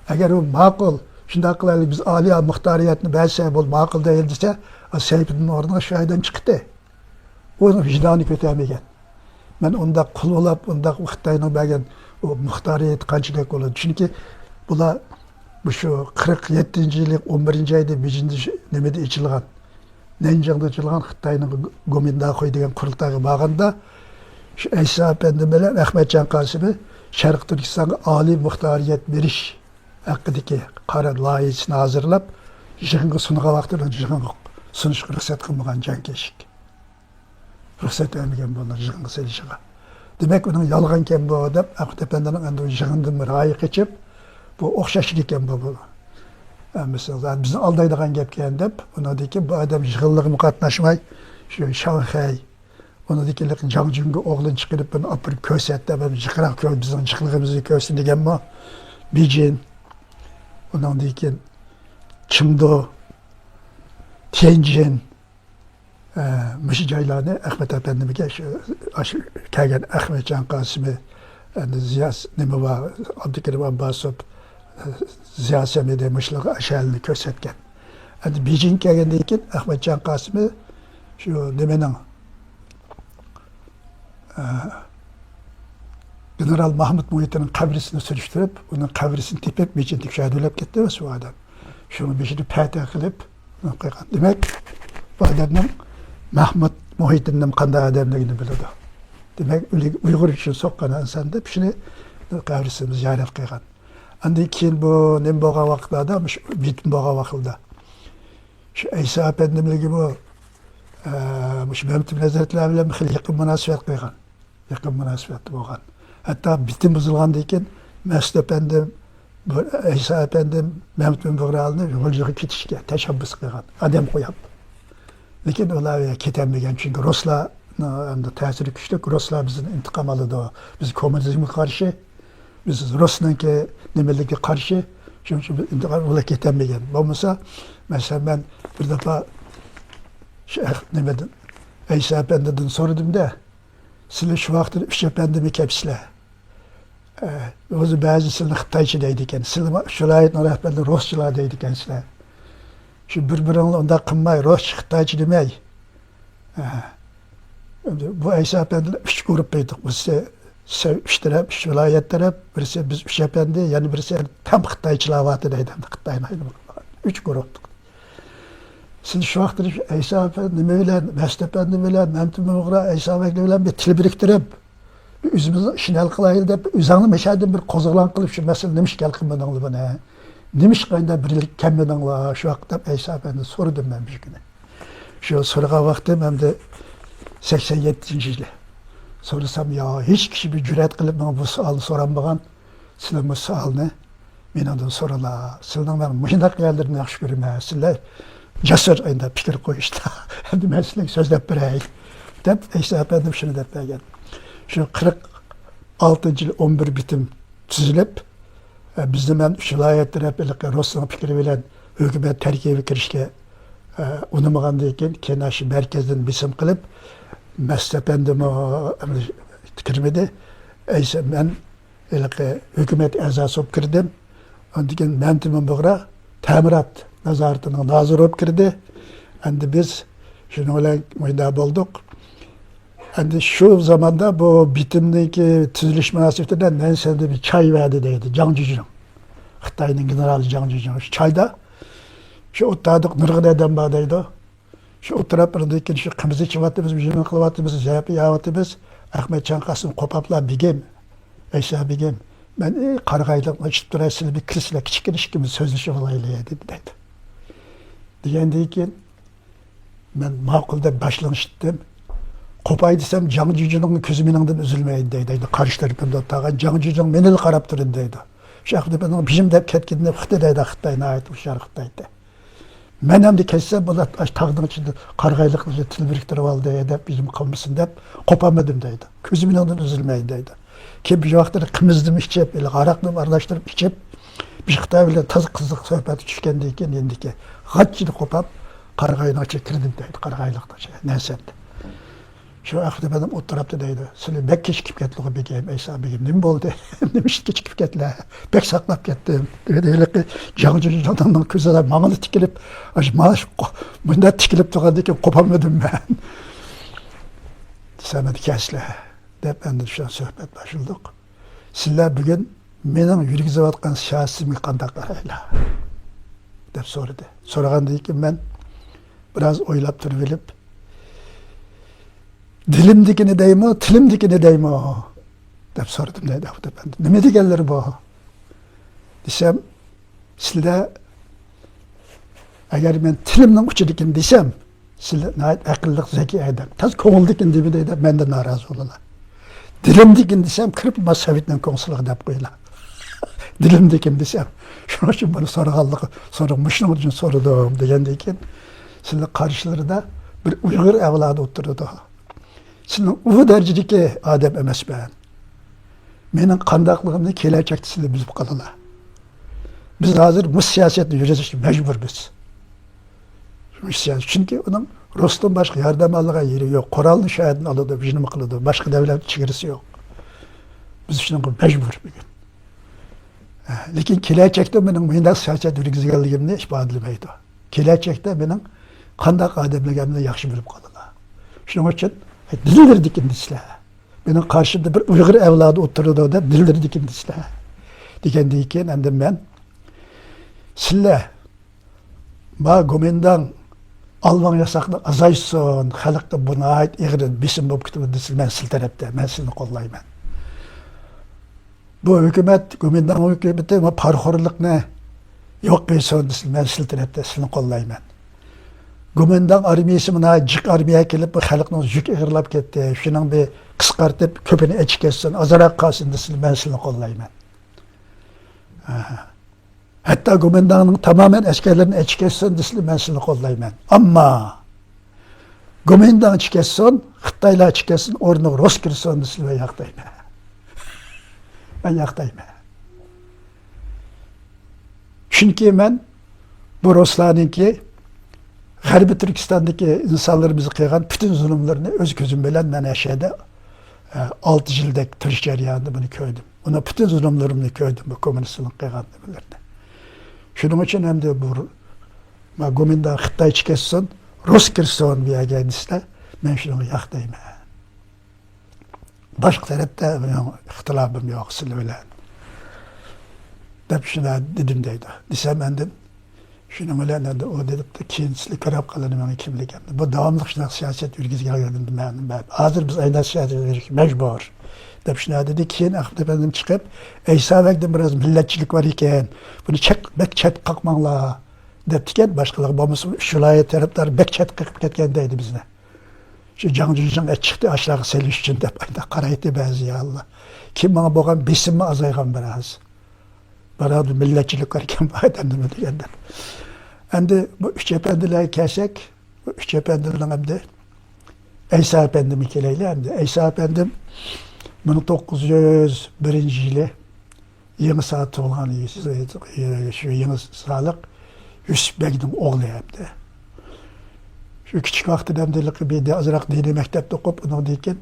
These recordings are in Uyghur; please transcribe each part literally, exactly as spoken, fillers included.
ئەگەر ئۇ ماقۇل، شۇنداق قىلايلى، بىز ئالىي مۇختارىيەتنى بەرسە بۇ ماقۇل دەيلى دېسە، سەيپىدىن ئورنىغا شۇ ئادەم چىقتى. ئۇنىڭ ۋىجدانى كۆتەرمىگەن. مەن ئۇنداق قۇل بولاپ، ئۇنداق خىتاينىڭ بەرگەن ئۇ مۇختارىيىتى قانچىلىك بولىدۇ؟ چۈنكى بۇلار مۇشۇ قىرىق يەتتىنچى يىلى ئون بىرىنچى ئايدا بېيجىڭدا نېمىدە ئېچىلغان، نەنجىڭدا ئېچىلغان خىتاينىڭ گومىنداخۇي دېگەن قۇرۇلتايغا بارغاندا، شۇ ئەيسا ئەپەندىم بىلەن ئەخمەتجان قاسىمى شەرقىي تۈركىستانغا ئالىي مۇختارىيەت بېرىش ھەققىدىكى قارار لايىھىسىنى ھازىرلاپ، يىغىنغا سۇنغان ۋاقتىدا يىغىنغا سۇنۇشقا رۇخسەت قىلمىغان جاڭ كېشىك. رۇخسەت بەرمىگەن بۇنى يىغىنغا سېلىشىغا. دېمەك، ئۇنىڭ يالغانكەن بۇ دەپ، ئەخمەت ئەپەندىنىڭ ئەمدى يىغىندىن رايى قېچىپ، بۇ ئوخشاش ئىكەن بۇ، بۇ. ھە، مەسىلەن، بىزنى ئالدايدىغان گەپكەن دەپ، ئۇنىڭدىن كېيىن بۇ ئادەم يىغىنلىرىغىمۇ قاتناشماي، شۇ شاڭخەي، ئۇنىڭدىن كېيىن جاڭ جۈنگە ئوغلىنى چىقىرىپ، بۇنى ئاپىرىپ كۆرسەت دەپ، يىقىراق كۆر، بىزنىڭ جىقلىقىمىزنى كۆرسۇن دېگەنمۇ. بېيجىڭ، ئۇنىڭدىن كېيىن چېڭدۇ، تيەنجىن، ئە، مۇشۇ جايلارنى ئەخمەت ئەپەندىمگە، شۇ، ئاشۇ كەلگەن ئەخمەتجان قاسىمى، ئەمدى زىياس-، نېمە بار، ئابدۇكېرىم ئابباسوف، ئە، زىيا سەمىدى مۇشۇلارغا ئاشۇ يەرنى كۆرسەتكەن. ئەمدى بېيجىڭ كەلگەندىن كېيىن ئەخمەتجان قاسىمى شۇ نېمىنىڭ، ئە، گېنېرال ماھمۇت مۇھىتىنىڭ قەبرىسىنى سۈرۈشتۈرۈپ، ئۇنىڭ قەبرىسىنى تېپىپ، بېيجىڭدىكى شۇ يەردە ئۆلۈپ كەتتى شۇ ئادەم. شۇنىڭ بېشىدا پەتە قىلىپ، قويغان. دېمەك، بۇ ئادەمنىڭ مەھمۇد مۇھىتىننىڭ قانداق ئادەملىكىنى بىلىدۇ. دېمەك، ئۇيغۇر ئۈچۈن سوققان ئىنسان دەپ شۇنى قەبرىسىنى زىيارەت قىلغان. ئاندىن كېيىن بۇ نېمە بولغان ۋاقىتلاردا، مۇشۇ بېيتىن بولغان ۋاقىتلاردا، شۇ ئەيسا ئەپەندىملىكىمۇ، ئە، مۇشۇ مەمتىمىن ھەزرەتلەر بىلەن خېلى يېقىن مۇناسىۋەت قىلغان. يېقىن مۇناسىۋەتتە بولغان. ھەتتا بېيتىن بۇزۇلغاندىن كېيىن مەسۇت ئەپەندىم، بۇ ئەيسا ئەپەندىم مەمتىمىن بۇغرالىنى غۇلجىغا كېتىشكە تەشەببۇس قىلغان، ئادەم قويۇپ. لېكىن ئۇلار كېتەلمىگەن، چۈنكى رۇسلارنىڭ ئەمدى تەسىرى كۈچلۈك، رۇسلار بىزدىن ئىنتىقام ئالىدۇ، بىز كوممۇنىزمغا قارشى، بىز رۇسنىڭكى نېمىلىكىگە قارشى، شۇنىڭ ئۈچۈن بىز ئىنتىقام، ئۇلار كېتەلمىگەن. بولمىسا، مەسىلەن، مەن بىر دەپە شەيخ نېمىدىن، ئەيسا ئەپەندىدىن سورىدىم-دە، سىلەر شۇ ۋاقىتتا ئۈچ ئەپەندىمىكەنسىلەر. ئە، ئۆزى بەزى سىلىنى خىتايچە دەيدىكەن. سىلىمۇ شۇ ۋىلايەتنىڭ رەھبەرلىرى رۇسچىلار دەيدىكەنسىلەر. شۇ بىر-بىرىڭلار ئۇنداق قىلماي، رۇسچە، خىتايچە دېمەي. ئە، بۇ ئەيسا ئەپەندىلەر ئۈچ گۇرۇپپا ئىدۇق. بىرسى سە-، ئۈچ تەرەپ، ئۈچ ۋىلايەت تەرەپ، بىرسى بىز ئۈچ ئەپەندى، يەنە بىرسى تام خىتايچىلار بارتى دەيدۇ. خىتاينىڭ ئۈچ گۇرۇپپا. سىز شۇ ۋاقىتتا ئەيسا ئەپەندى نېمە بىلەن، مەسۇت ئەپەندى بىلەن، مەمتىمىن بۇغرا، ئەيسا بەگلەر بىلەن بىر تىل بىرىكتۈرۈپ، ئۆزىمىزنىڭ ئىشىنى ھەل قىلايلى دەپ، ئۆزۈڭنى مەشەدىن بىر قوزغىلاڭ قىلىپ، شۇ مەسىلىنى نېمىشقا ھەل قىلمىدىڭلار بۇنى؟ نېمىشقا ئەندى بىرلىككە كەلمىدىڭلار شۇ ۋاقىت دەپ ئەيسا ئەپەندىدىن سورىدىم مەن بىر كۈنى. شۇ سورىغان ۋاقتىم ئەمدى سەكسەن يەتتىنچى يىلى. سورىسام، يا، ھېچ كىشى بىر جۈرئەت قىلىپ ماڭا بۇ سوئالنى سورانمىغان. سىلەر بۇ سوئالنى مېنىڭدىن سوراڭلار. سىلەرنىڭ مەن مۇشۇنداق يەرلىرىنى ياخشى كۆرىمەن. سىلەر جەسۇر ئايدا پىكىر قويۇشتا. ئەمدى مەن سىلەرگە سۆزلەپ بېرەي، دەپ ئەيسا ئەپەندىم شۇنى دەپ بەرگەن. شۇ قىرىق ئالتىنچى يىلى ئون بىر بېتىم تۈزۈلۈپ، ئە، بىزنى مەن ئۈچ ۋىلايەت تەرەپ ھېلىقى رۇسنىڭ پىكرى بىلەن ھۆكۈمەت تەركىبىگە كىرىشكە، ئە، ئۇنىمىغاندىن كېيىن، كېيىن شۇ مەركەزدىن بېسىم قىلىپ، مەسۇت ئەپەندىمۇ، ئەمدى، كىرمىدى. ئەيسا، مەن ھېلىقى ھۆكۈمەت ئەزاسى بولۇپ كىردىم. ئاندىن كېيىن مەمتىمىن بۇغرا تەمىرات نازارىتىنىڭ نازىرى بولۇپ كىردى. ئەمدى بىز شۇنىڭ بىلەن مۇنداق بولدۇق. ئەمدى شۇ زاماندا بۇ بېتىمنىڭكى تۈزۈلۈش مۇناسىۋىتىدە نەنسەندە بىر چاي بەردى دەيدۇ، جاڭ جۈجۈنىڭ. خىتاينىڭ گېنېرالى جاڭ جۈجۈن. شۇ چايدا شۇ ئوتتۇرىدۇق، نۇرغۇن ئادەم بار دەيدۇ. شۇ ئولتۇرۇپ، بىردىن كېيىن شۇ قىمىز ئىچىۋاتىمىز، يېمەك قىلىۋاتىمىز، زەپە يەۋاتىمىز. ئەخمەتجان قاسىم قوپاپلا، بېگىم، ئەيسا بېگىم، مەن، ئى، قارىغايلىقنى ئىچىپ تۇراي، سىلەر بىر كىرسىلەر، كىچىككىنە ئىككىمىز سۆزلىشىۋالايلى، دېدى، دەيدۇ. دېگەندىن كېيىن مەن ماقۇل دەپ باشلىنىشتىم. قوپاي دېسەم، جاڭ جۈجۈنىڭ كۆزى مېنىڭدىن ئۈزۈلمەيدۇ، دەيدۇ. دەيدۇ، قارشى تەرىپىمدە ئولتۇرغان جاڭ جۈجۈن مېنىلا قاراپ تۇرىدۇ، دەيدۇ. شۇ ئەخمەت ئەپەندىنىڭ بېشىم دەپ كەتكىنىنى ئۇقتى، دەيدۇ. خىتاي ناھايىتى ھوشيار خىتايدى. مەن ئەمدى كەتسەم، بۇلار ئاشۇ تاغنىڭ ئىچىدە قارىغايلىقلىرىچە تىل بىرىكتۈرۈۋالدى دەپ، ئۆزۈم قالمىسۇن دەپ قوپالمىدىم، دەيدۇ. كۆزى مېنىڭدىن ئۈزۈلمەيدۇ، دەيدۇ. كېيىن بىر ۋاقىتلىرى قىمىزنىمۇ ئىچىپ، ھېلىقى ھاراقنىمۇ ئارىلاشتۇرۇپ ئىچىپ، بىر خىتاي بىلەن تازا قىزىق سۆھبەتكە چۈشكەندىن كېيىن، يېنىدىكى غاچچىنى قوپاپ، قارىغاينىڭ ئىچىگە كىردىم، دەيدۇ، قارىغايلىقنىڭ ئىچىگە، نەنسەندە. شۇ ئەخمەت ئەپەندىم ئولتۇرۇپتۇ دەيدۇ. سىلەر بەك كېچىكىپ كەتتىڭلار بېگىم، ئەيسا بېگىم. نېمە بولدى؟ نېمە ئۈچۈن كېچىكىپ كەتتىلەر؟ بەك ساقلاپ كەتتىم. دېدى ھېلىقى جاڭ جۇجۇڭنىڭ كۆزىدە ماڭا تىكىلىپ، ئاش ماش مۇنداق تىكىلىپ تۇرغاندىكىن قوپالمىدىم مەن. دېسەم، ئەمدى كەلسىلەر دەپ ئەمدى شۇ سۆھبەت باشلىدۇق. سىلەر بۈگۈن مېنىڭ يۈرگۈزۈۋاتقان سىياسىتىمگە قانداق قارايلا؟ دەپ سورىدى. سورىغاندىن كېيىن مەن بىراز ئويلاپ تۇرۇۋېلىپ، دىلىمدىكىنى دەيمۇ، تىلىمدىكىنى دەيمۇ؟ دەپ سورىدىم دەيدۇ ئەخمەت ئەپەندى. نېمە دېگەنلىرى بۇ؟ دېسەم، سىلەر ئەگەر مەن تىلىمنىڭ ئۇچىدىكىنى دېسەم، سىلەر ناھايىتى ئەقىللىق، زەكىي ئادەم. تاز كۆڭۈلدىكىنى دېمە دەيدۇ، مەندىن نارازى بولىلا. دىلىمدىكىنى دېسەم، كىرىپ ما سوۋېتنىڭ كونسۇلىغا دەپ قويلا. دىلىمدىكىنى دېسەم، شۇنىڭ ئۈچۈن بۇنى سورىغانلىقى، سورا-، مۇشۇنىڭ ئۈچۈن سورىدىم دېگەندىن كېيىن، سىلەر قارشىلىرىدا بىر ئۇيغۇر ئەۋلادى ئولتۇرىدۇ. سىلەرنىڭ ئۇ دەرىجىدىكى ئادەم ئەمەسمەن. مېنىڭ قانداقلىقىمنى كېلەچەكتە سىلەر بىلىپ قالىلا. بىز ھازىر مۇشۇ سىياسەتنى يۈرگۈزۈشكە مەجبۇرمىز. مۇشۇ سىياسەت. چۈنكى ئۇنىڭ رۇستىن باشقا ياردەم ئالىدىغان يېرى يوق. قورالنى شۇ يەردىن ئالىدۇ، نېمە قىلىدۇ. باشقا دەۋلەت چېگرىسى يوق. بىز شۇنىڭغا مەجبۇر بۈگۈن. لېكىن كېلەچەكتە مېنىڭ مۇنداق سىياسەت يۈرگۈزگەنلىكىمنى ئىپادىلىمەيدۇ. كېلەچەكتە مېنىڭ قانداق ئادەملىرىمنى ياخشى بىلىپ قالىدۇ. شۇنىڭ ئۈچۈن دىللىرىدىكىنى دېسىلە. مېنىڭ قارشىمدا بىر ئۇيغۇر ئەۋلادى ئولتۇرىدۇ دەپ دىللىرىدىكىنى دېسىلە. دېگەندىن كېيىن ئەمدى مەن، سىلەر ما گومىنداڭ ئالۋاڭ ياساقنى ئازايتسۇن، خەلققە بۇ ناھايىتى ئېغىر بېسىم بولۇپ كېتىدۇ دېسىلە، مەن سىلى تەرەپتە، مەن سىلىنى قوللايمەن. بۇ ھۆكۈمەت، گومىنداڭ ھۆكۈمىتى ما پارىخورلۇقنى يوق قىلسۇن دېسىلە، مەن سىلى تەرەپتە، سىلىنى قوللايمەن. گومىنداڭ ئارمىيىسى مانا جىق ئارمىيە كېلىپ، بۇ خەلقنىڭ يۈكى ئېغىرلاپ كەتتى، شۇنىڭ بىر قىسقارتىپ، كۆپىنى ئەچىكەتسۇن، ئازراق قالسۇن دېسىلە، مەن سىلىنى قوللايمەن. ئاھا. ھەتتا گومىنداڭنىڭ تامامەن ئەسكەرلىرىنى ئەچىكەتسۇن دېسىلە، مەن سىلىنى قوللايمەن. ئەمما گومىنداڭ چىكەتسۇن، خىتايلار چىكەتسۇن، ئورنىغا رۇس كىرسۇن دېسىلە، مەن ياق دەيمەن. مەن ياق دەيمەن. چۈنكى مەن بۇ رۇسلارنىڭكى غەربىي تۈركىستاندىكى ئىنسانلىرىمىزغا قىلغان پۈتۈن زۇلۇملىرىنى ئۆز كۆزۈم بىلەن مەن ئەشەدە، ئە، ئالتە يىلدەك تۇرۇش جەريانىدا بۇنى كۆردۈم. ئۇنىڭ پۈتۈن زۇلۇملىرىنى كۆردۈم، بۇ كوممۇنىستلارنىڭ قىلغان نېمىلىرىنى. شۇنىڭ ئۈچۈن ئەمدى بۇ، ما، گومىنداڭ خىتايچە كەتسۇن، رۇس كىرسۇن بۇ يەرگە دېسىلە، مەن شۇنىڭغا ياق دەيمەن. باشقا تەرەپتە مېنىڭ ئىختىلاپىم يوق سىلەر بىلەن، دەپ شۇنداق دېدىم دەيدۇ. دېسەم ئاندىن شۇنىڭ بىلەن ئەمدى ئۇ دېدى، كېيىن سىلەر كۆرۈپ قالىدۇ مېنىڭ كىملىكىمنى. بۇ داۋاملىق شۇنداق سىياسەت يۈرگۈزگەنلىكىدىن مەن، مەن، ھازىر بىز ئەينەك سىياسەت يۈرگۈزۈشكە مەجبۇر، دەپ شۇنداق دېدى. كېيىن ئەخمەت ئەپەندىم چىقىپ، ئەيسا بەگدىن بىراز مىللەتچىلىك بار ئىكەن، بۇنى چەت، بەك چەت قاقماڭلار، دەپتىكەن. باشقىلار بولمىسا، شۇ ۋىلايەت تەرەپدار بەك چەت قېقىپ كەتكەن دەيدۇ بىزنى. شۇ جاڭ جۈجۈڭ ئەچىقتى ئاشلارغا سېلىش ئۈچۈن دەپ ئايدا قارايتتى بەزى يەرلەر. كېيىن ماڭا بولغان بېسىممۇ ئازايغان بىراز. بارا بىر مىللەتچىلىك باركەن بۇ ئادەمدىمۇ دېگەندە. ئەمدى بۇ ئۈچ ئەپەندىلەرگە كەلسەك، بۇ ئۈچ ئەپەندىلەرنىڭ ئەمدى ئەيسا ئەپەندىمگە كېلەيلى ئەمدى. ئەيسا ئەپەندىم مىڭ توققۇز يۈز بىرىنچى يىلى يېڭىساغا تۇغۇلغان، شۇ يېڭىسالىق يۈسۈپ بەگنىڭ ئوغلى ئەمدى. شۇ كىچىك ۋاقتىدا ئەمدى بىر ئازراق دىنىي مەكتەپتە ئوقۇپ، ئۇنىڭدىن كېيىن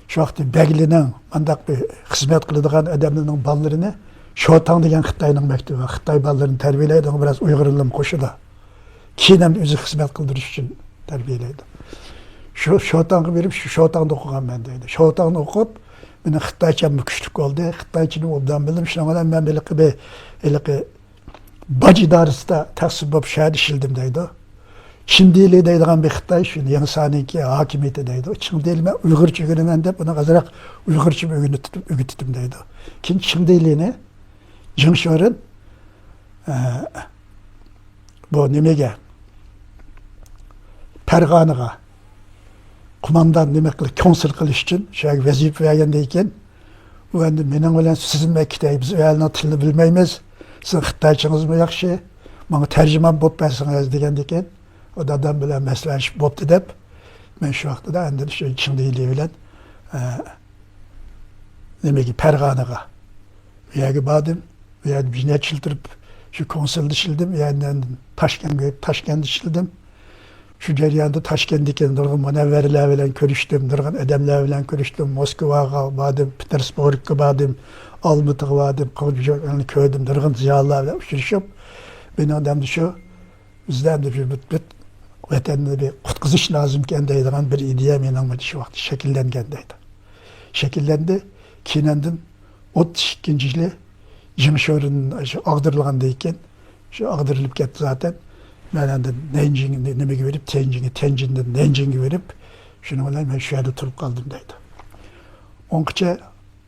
شۇ ۋاقىتتا بەگلىنىڭ مانداق بىر خىزمەت قىلىدىغان ئادەملىرىنىڭ بالىلىرىنى شوتاڭ دېگەن خىتاينىڭ مەكتىپى بار. خىتاي بالىلىرىنى تەربىيەلەيدىغان بىراز ئۇيغۇر ئىلمى قوشىدۇ. كېيىن ئەمدى ئۆزى خىزمەت قىلدۇرۇش ئۈچۈن تەربىيەلەيدۇ. شۇ شوتاڭغا بېرىپ، شۇ شوتاڭدا ئوقۇغانمەن دەيدۇ. شوتاڭدا ئوقۇپ، مېنىڭ خىتايچەممۇ كۈچلۈك بولدى. خىتايچىنى ئوبدان بىلدىم. شۇنىڭ بىلەن مەن ھېلىقى بىر، ھېلىقى باج ئىدارىسىدا تەخسىس بولۇپ شۇ يەردە ئىشلىدىم دەيدۇ. چىن دېلى دەيدىغان بىر خىتاي، شۇ يېڭىسانىڭكى ھاكىمىيىتى دەيدۇ. چىن دېلى مەن ئۇيغۇرچە ئۆگىنىمەن دەپ، ئۇنىڭغا ئازراق ئۇيغۇرچە ئۆگىتىپ، ئۆگىتىتتىم دەيدۇ. كېيىن چىن دېلىنى جېڭ شورېن، ئە، بۇ نېمىگە، پەرغانىغا قوماندان نېمە قىلىپ، كونسۇل قىلىش ئۈچۈن شۇ يەرگە ۋەزىپە بەرگەندىن كېيىن، ئۇ ئەمدى مېنىڭ بىلەن سىزمۇ كېتەي، بىز ئۇ ئەلنىڭ تىلىنى بىلمەيمىز، سىزنىڭ خىتايچىڭىزمۇ ياخشى، ماڭا تەرجىمان بولۇپ بەرسىڭىز دېگەندىن كېيىن، ئۇ دادام بىلەن مەسلىھەتلىشىپ بوپتۇ دەپ، مەن شۇ ۋاقىتتا ئاندىن شۇ چىڭ دېلى بىلەن، ئە، نېمىگە، پەرغانىغا ئۇ يەرگە باردىم. ئۇ يەردە بىر نەچچە يىل تۇرۇپ، شۇ كونسۇلدا ئىشلىدىم. ئۇ يەردىن تاشكەنتكە، تاشكەنتتە ئىشلىدىم. شۇ جەرياندا تاشكەنتتىكى نۇرغۇن مۇنەۋۋەرلەر بىلەن كۆرۈشتۈم، نۇرغۇن ئادەملەر بىلەن كۆرۈشتۈم، موسكۋاغا باردىم، پېتېربۇرگقا باردىم، ئالمىتىغا باردىم، قوغجىنى كۆردۈم، نۇرغۇن زىيالىيلار بىلەن ئۇچرىشىپ، مېنىڭ ئەمدى شۇ، بىزدە ئەمدى بىر، بىر، بىر ۋەتەننى بىر قۇتقۇزۇش لازىمكەن دەيدىغان بىر ئىدىيە مېنىڭ شۇ ۋاقىتتا شەكىللەنگەن دەيدۇ. شەكىللەندى. كېيىن ئاندىن ئوتتۇز ئىككىنچى يىلى جىڭشورېن شۇ ئاغدۇرۇلغاندىن كېيىن، شۇ ئاغدۇرۇلۇپ كەتتى زاتەن. مەن ئاندىن نەنجىڭ نېمىگە بېرىپ، تيەنجىنگە، تيەنجىندىن نەنجىڭگە بېرىپ، شۇنىڭ بىلەن مەن شۇ يەردە تۇرۇپ قالدىم دەيدۇ. ئۇنىڭغىچە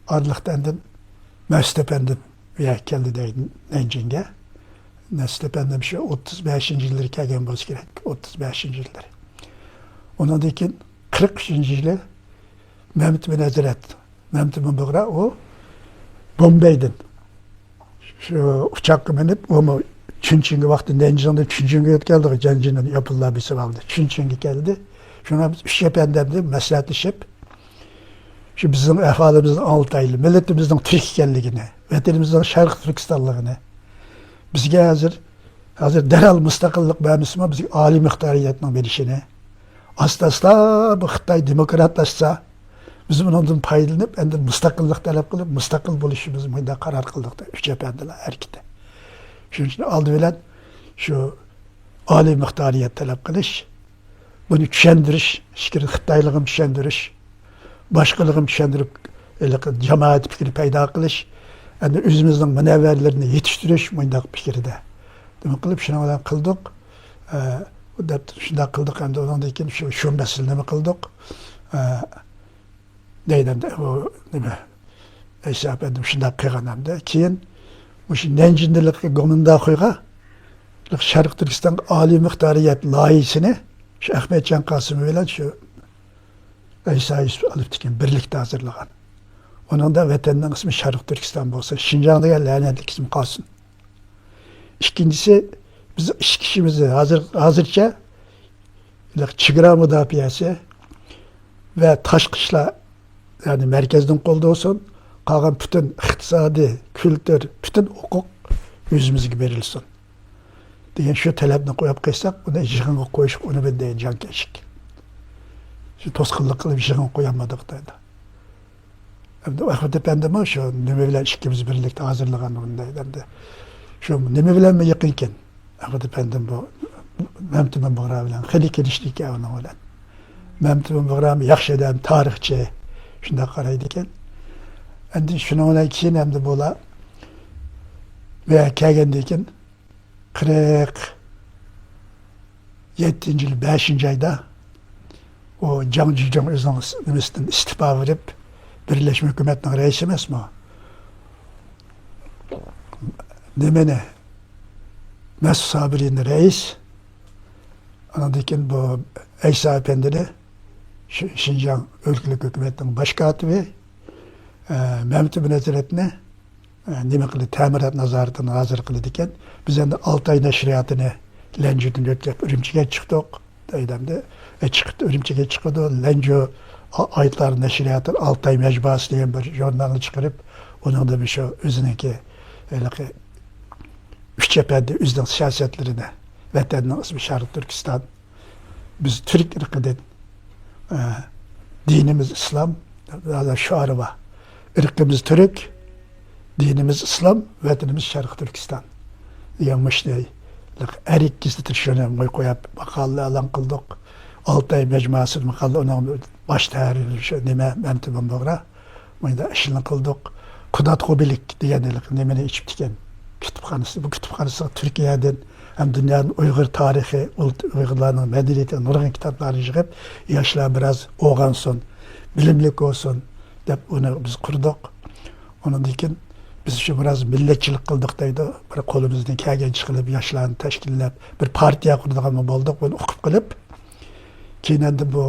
ئارىلىقتا ئاندىن مەسۇت ئەپەندىم بۇ يەرگە كەلدى دەيدۇ، نەنجىڭگە. مەسۇت ئەپەندىم شۇ ئوتتۇز بەشىنچى يىللىرى كەلگەن بولسا كېرەك، ئوتتۇز بەشىنچى يىللىرى. ئۇنىڭدىن كېيىن قىرىق ئۈچىنچى يىلى مەمتىمىن ھەزرەت، مەمتىمىن بۇغرا ئۇ بومبەيدىن شۇ ئۇچاققا مىنىپ، ئۇمۇ چۈنچىڭگە ۋاقتى نەنجىڭدىن چۈنچىڭگە يۆتكەلدى، جەنجىنى ياپونلار بېسىپ ئالدى. چۈنچىڭگە كەلدى. شۇڭا بىز ئۈچ ئەپەندىم بىلەن مەسلىھەتلىشىپ، شۇ بىزنىڭ ئەھۋالىمىزنى ئاڭلىتايلى، مىللىتىمىزنىڭ تۈرك ئىكەنلىكىنى، ۋەتىنىمىزنىڭ شەرقىي تۈركىستانلىقىنى، بىزگە ھازىر، ھازىر دەرھال مۇستەقىللىق بەرمىسىمۇ، بىزگە ئالىي مۇختارىيەتنىڭ بېرىشىنى، ئاستا-ئاستا بۇ خىتاي دېموكراتلاشسا، بىز ئۇنىڭدىن پايدىلىنىپ، ئەمدى مۇستەقىللىق تەلەپ قىلىپ، مۇستەقىل بولۇشىمىزنى مۇنداق قارار قىلدۇق، ئۈچ ئەپەندىلەر ھەرىكىتى. شۇنىڭ ئۈچۈن ئالدى بىلەن شۇ ئالىي مۇختارىيەت تەلەپ قىلىش، بۇنى چۈشەندۈرۈش، ئىچكىرى خىتايلىقىمۇ چۈشەندۈرۈش، باشقىلىقىمۇ چۈشەندۈرۈپ، ھېلىقى جامائەت پىكرى پەيدا قىلىش، ئەمدى ئۆزىمىزنىڭ مۇنەۋۋەرلىرىنى يېتىشتۈرۈش مۇنداق پىكىردە. نېمە قىلىپ، شۇنىڭ بىلەن قىلدۇق. ئە، دەپ شۇنداق قىلدۇق، ئەمدى ئۇنىڭدىن كېيىن شۇ، شۇ مەسىلىنى نېمە قىلدۇق؟ ئە، دەيدۇ ئەمدى ئۇ نېمە، ئەيسا ئەپەندىم شۇنداق قىلغان ئەمدى. كېيىن مۇشۇ نەنجىندىلىقى گومىنداخۇيغا شەرقىي تۈركىستانغا ئالىي مۇختارىيەت لايىھىسىنى شۇ ئەخمەتجان قاسىمى بىلەن شۇ ئەيسا يۈسۈپ ئالىپتىكىن بىرلىكتە ھازىرلىغان. ئۇنىڭدا ۋەتەننىڭ ئىسمى شەرقىي تۈركىستان بولسۇن، شىنجاڭ دېگەن لەنەتلىك ئىسىم قالسۇن. ئىككىنچىسى، بىز ئىچكى ئىشىمىزنى ھازىر، ھازىرچە چېگرا مۇداپىئەسى ۋە تاشقى ئىشلار، يەنى مەركەزدىن قولدا بولسۇن، قالغان پۈتۈن ئىقتىسادىي، كۈلتۈر، پۈتۈن ھوقۇق ئۆزىمىزگە بېرىلسۇن دېگەن شۇ تەلەپنى قويۇپ قويساق، ئۇنى يىغىنغا قويۇشقا ئۇنىمىدى دېگەن جانكەشلىك. شۇ توسقۇنلۇق قىلىپ يىغىنغا قويالمىدۇق دەيدۇ. ئەمدى ئەخمەت ئەپەندىمۇ شۇ نېمە بىلەن ئىككىمىز بىرلىكتە ھازىرلىغان بۇنى دەيدۇ. ئەمدى شۇ نېمە بىلەنمۇ يېقىنكەن؟ ئەخمەت ئەپەندىم بۇ مەمتىمىن بۇغرا بىلەن خېلى كېلىشىدىكەن ئۇنىڭ بىلەن. مەمتىمىن بۇغرامۇ ياخشى ئادەم، تارىخچى، شۇنداق قارايدىكەن. ئەمدى شۇنىڭ بىلەن كېيىن ئەمدى بۇلار بۇ يەرگە كەلگەندىن كېيىن قىرىق يەتتىنچى يىلى بەشىنچى ئايدا ئۇ جاڭ جىجۇڭ ئۆزىنىڭ نېمىسىدىن ئىستېپا بېرىپ، بىرلەشمە ھۆكۈمەتنىڭ رەئىسى ئەمەسمۇ؟ نېمىنى؟ مەسۇت سابىرىنى رەئىس، ئاندىن كېيىن بۇ ئەيسا ئەپەندىنى شى-، شىنجاڭ ئۆلكىلىك ھۆكۈمەتنىڭ باش كاتىپى، ئە، مەمتىمىن ھەزرەتنى، ئە، نېمە قىلدى، تەمىرات نازارىتىنى ھازىر قىلىدىكەن. بىز ئەمدى ئالتاي نەشرىياتىنى لەنجۇدىن يۆتكەپ ئۈرۈمچىگە چىقتۇق. دەيدۇ ئەمدى، ئە، چىقىپ ئۈرۈمچىگە چىقىدۇ. لەنجۇ ئا-، ئايتلار نەشرىياتى ئالتاي مەجمۇئەسى دېگەن بىر ژۇرنالنى چىقىرىپ، ئۇنىڭدا مۇشۇ ئۆزىنىڭكى ھېلىقى ئۈچ ئەپەندى ئۆزىنىڭ سىياسەتلىرىنى، ۋەتەننىڭ ئىسمى شەرقىي تۈركىستان، بىز تۈرك ئىرقىدىن، ئە، دىنىمىز ئىسلام، شوئارى بار. ئىرقىمىز تۈرك، دىنىمىز ئىسلام، ۋەتىنىمىز شەرقىي تۈركىستان دېگەن مۇشۇ ئەرك گېزىتى شۇنى قويۇپ ماقالە ئېلان قىلدۇق. ئالتاي مەجمۇئەسى ماقالە، ئۇنىڭ باش تەھرىرى شۇ نېمە، مەمتىمىن بۇغرا. مۇنداق ئىشلارنى قىلدۇق. قۇدات قوبىلىك دېگەن ھېلىقى نېمىنى ئېچىپتىكەن. كۇتۇپخانىسى، بۇ كۇتۇپخانىسىغا تۈركىيەدىن ھەم دۇنيادىن ئۇيغۇر تارىخى، ئۇيغۇرلارنىڭ مەدەنىيىتى، نۇرغۇن كىتابلارنى يىغىپ، ياشلار بىراز ئويغانسۇن، بىلىملىك بولسۇن دەپ ئۇنى بىز قۇردۇق. ئۇنىڭدىن كېيىن بىز شۇ بىراز مىللەتچىلىك قىلدۇق دەيدۇ. بىر قولىمىزدىن كەلگەنچە قىلىپ ياشلارنى تەشكىللەپ، بىر پارتىيە قۇرىدىغانمۇ بولدۇق، بۇنى ئۇقۇپ قىلىپ. كېيىن ئەمدى بۇ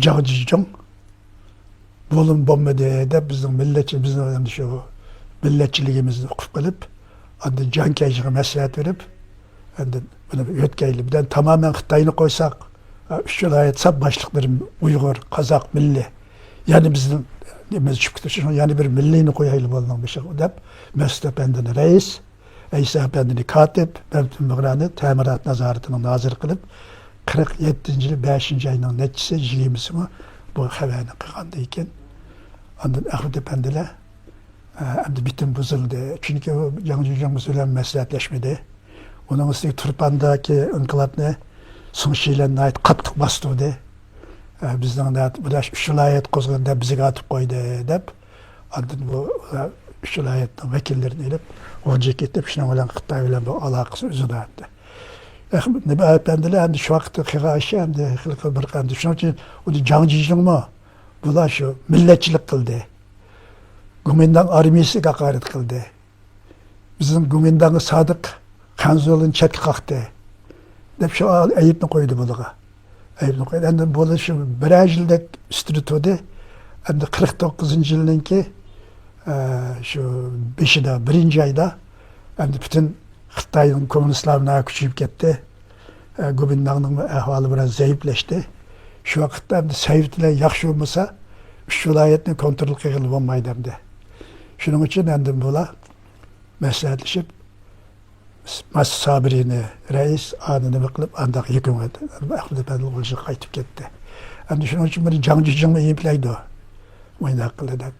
جاڭ جىجۇڭ بولۇم بولمىدى دەپ بىزنىڭ مىللەتچى، بىزنىڭ ئەمدى شۇ مىللەتچىلىكىمىزنى ئۇقۇپ قىلىپ، ئاندىن جاڭ كەيشىغا مەسلىھەت بېرىپ، ئەمدى بۇنى يۆتكەيلى. بىردەن تامامەن خىتاينى قويساق، ئۈچ ۋىلايەت ساپ باشلىقلىرى ئۇيغۇر، قازاق، مىللىي. يەنە بىزنىڭ نېمىمىز چۈشۈپ كېتىدۇ، شۇڭا يەنە بىر مىللىينى قويايلى بۇنىڭ بېشىغا دەپ، مەسۇت ئەپەندىنى رەئىس، ئەيسا ئەپەندىنى كاتىپ، مەمتىمىن بۇغرانى تەمىنات نازارىتىنىڭ نازىرى قىلىپ، قىرىق يەتتىنچى يىلى بەشىنچى ئاينىڭ نەچچىسى، يىگىرمىسىمۇ بۇ خەۋەرنى قىلغاندىن كېيىن، ئاندىن ئەخمىدى ئەپەندىلەر، ئە، ئەمدى بىتىم بۇزۇلدى. چۈنكى ئۇ جاڭ جىجىڭ بىز بىلەن مەسلىھەتلەشمىدى. ئۇنىڭ ئۈستىگە تۇرپاندىكى ئىنقىلابنى سۇڭ شىلەن ناھايىتى قاتتىق باستۇردى. ئە، بىزنىڭ نە-، بۇ ئۈچ ۋىلايەت قوزغىدى دەپ بىزگە ئاتىپ قويدى دەپ، ئاندىن بۇ، ئە، ئۈچ ۋىلايەتنىڭ ۋەكىللىرىنى ئېلىپ، غۇلجىغا كېتىپ، شۇنىڭ بىلەن خىتاي بىلەن بۇ ئالاقىسى ئۈزۈلدى. ئەخ-، نېمە ئەپەندىلەر ئەمدى شۇ ۋاقىتتا قىلغان ئىشى ئەمدى خېلى بىر قانچە. شۇنىڭ ئۈچۈن ئۇنى جاڭ جىجىڭمۇ بۇلار شۇ مىللەتچىلىك قىلدى. گومىنداڭ ئارمىيەسىگە ھاقارەت قىلدى. بىزنىڭ گومىنداڭغا سادىق خەنزۇلىنى چەتكە قاقتى، دەپ شۇ ئەيىبنى قويدى بۇلارغا. ئەيىبنى قويدى. ئەمدى بۇلار شۇ بىرەر يىلدەك ئۈستىدە تۇردى. ئەمدى قىرىق توققۇزىنچى يىلنىڭكى، ئە، شۇ بېشىدا، بىرىنچى ئايدا ئەمدى پۈتۈن خىتاينىڭ كوممۇنىستلار بىلەن كۈچىيىپ كەتتى. ئە، گومىنداڭنىڭ ئەھۋالى بىراز زەئىپلەشتى. شۇ ۋاقىتتا ئەمدى سوۋېت بىلەن ياخشى بولمىسا، ئۈچ ۋىلايەتنى كونترول قىلغىلى بولمايدۇ ئەمدى. شۇنىڭ ئۈچۈن ئەمدى بۇلار مەسلىھەتلىشىپ، ماس سابىرىنى رەئىس، ئانى نېمە قىلىپ، ئانداق يېكۈنگە ئەخمەت ئەپەندى غۇلجىغا قايتىپ كەتتى. ئەمدى شۇنىڭ ئۈچۈن بۇنى جاڭ جىجىڭمۇ ئەيىبلەيدۇ. مۇنداق قىلدى دەپ.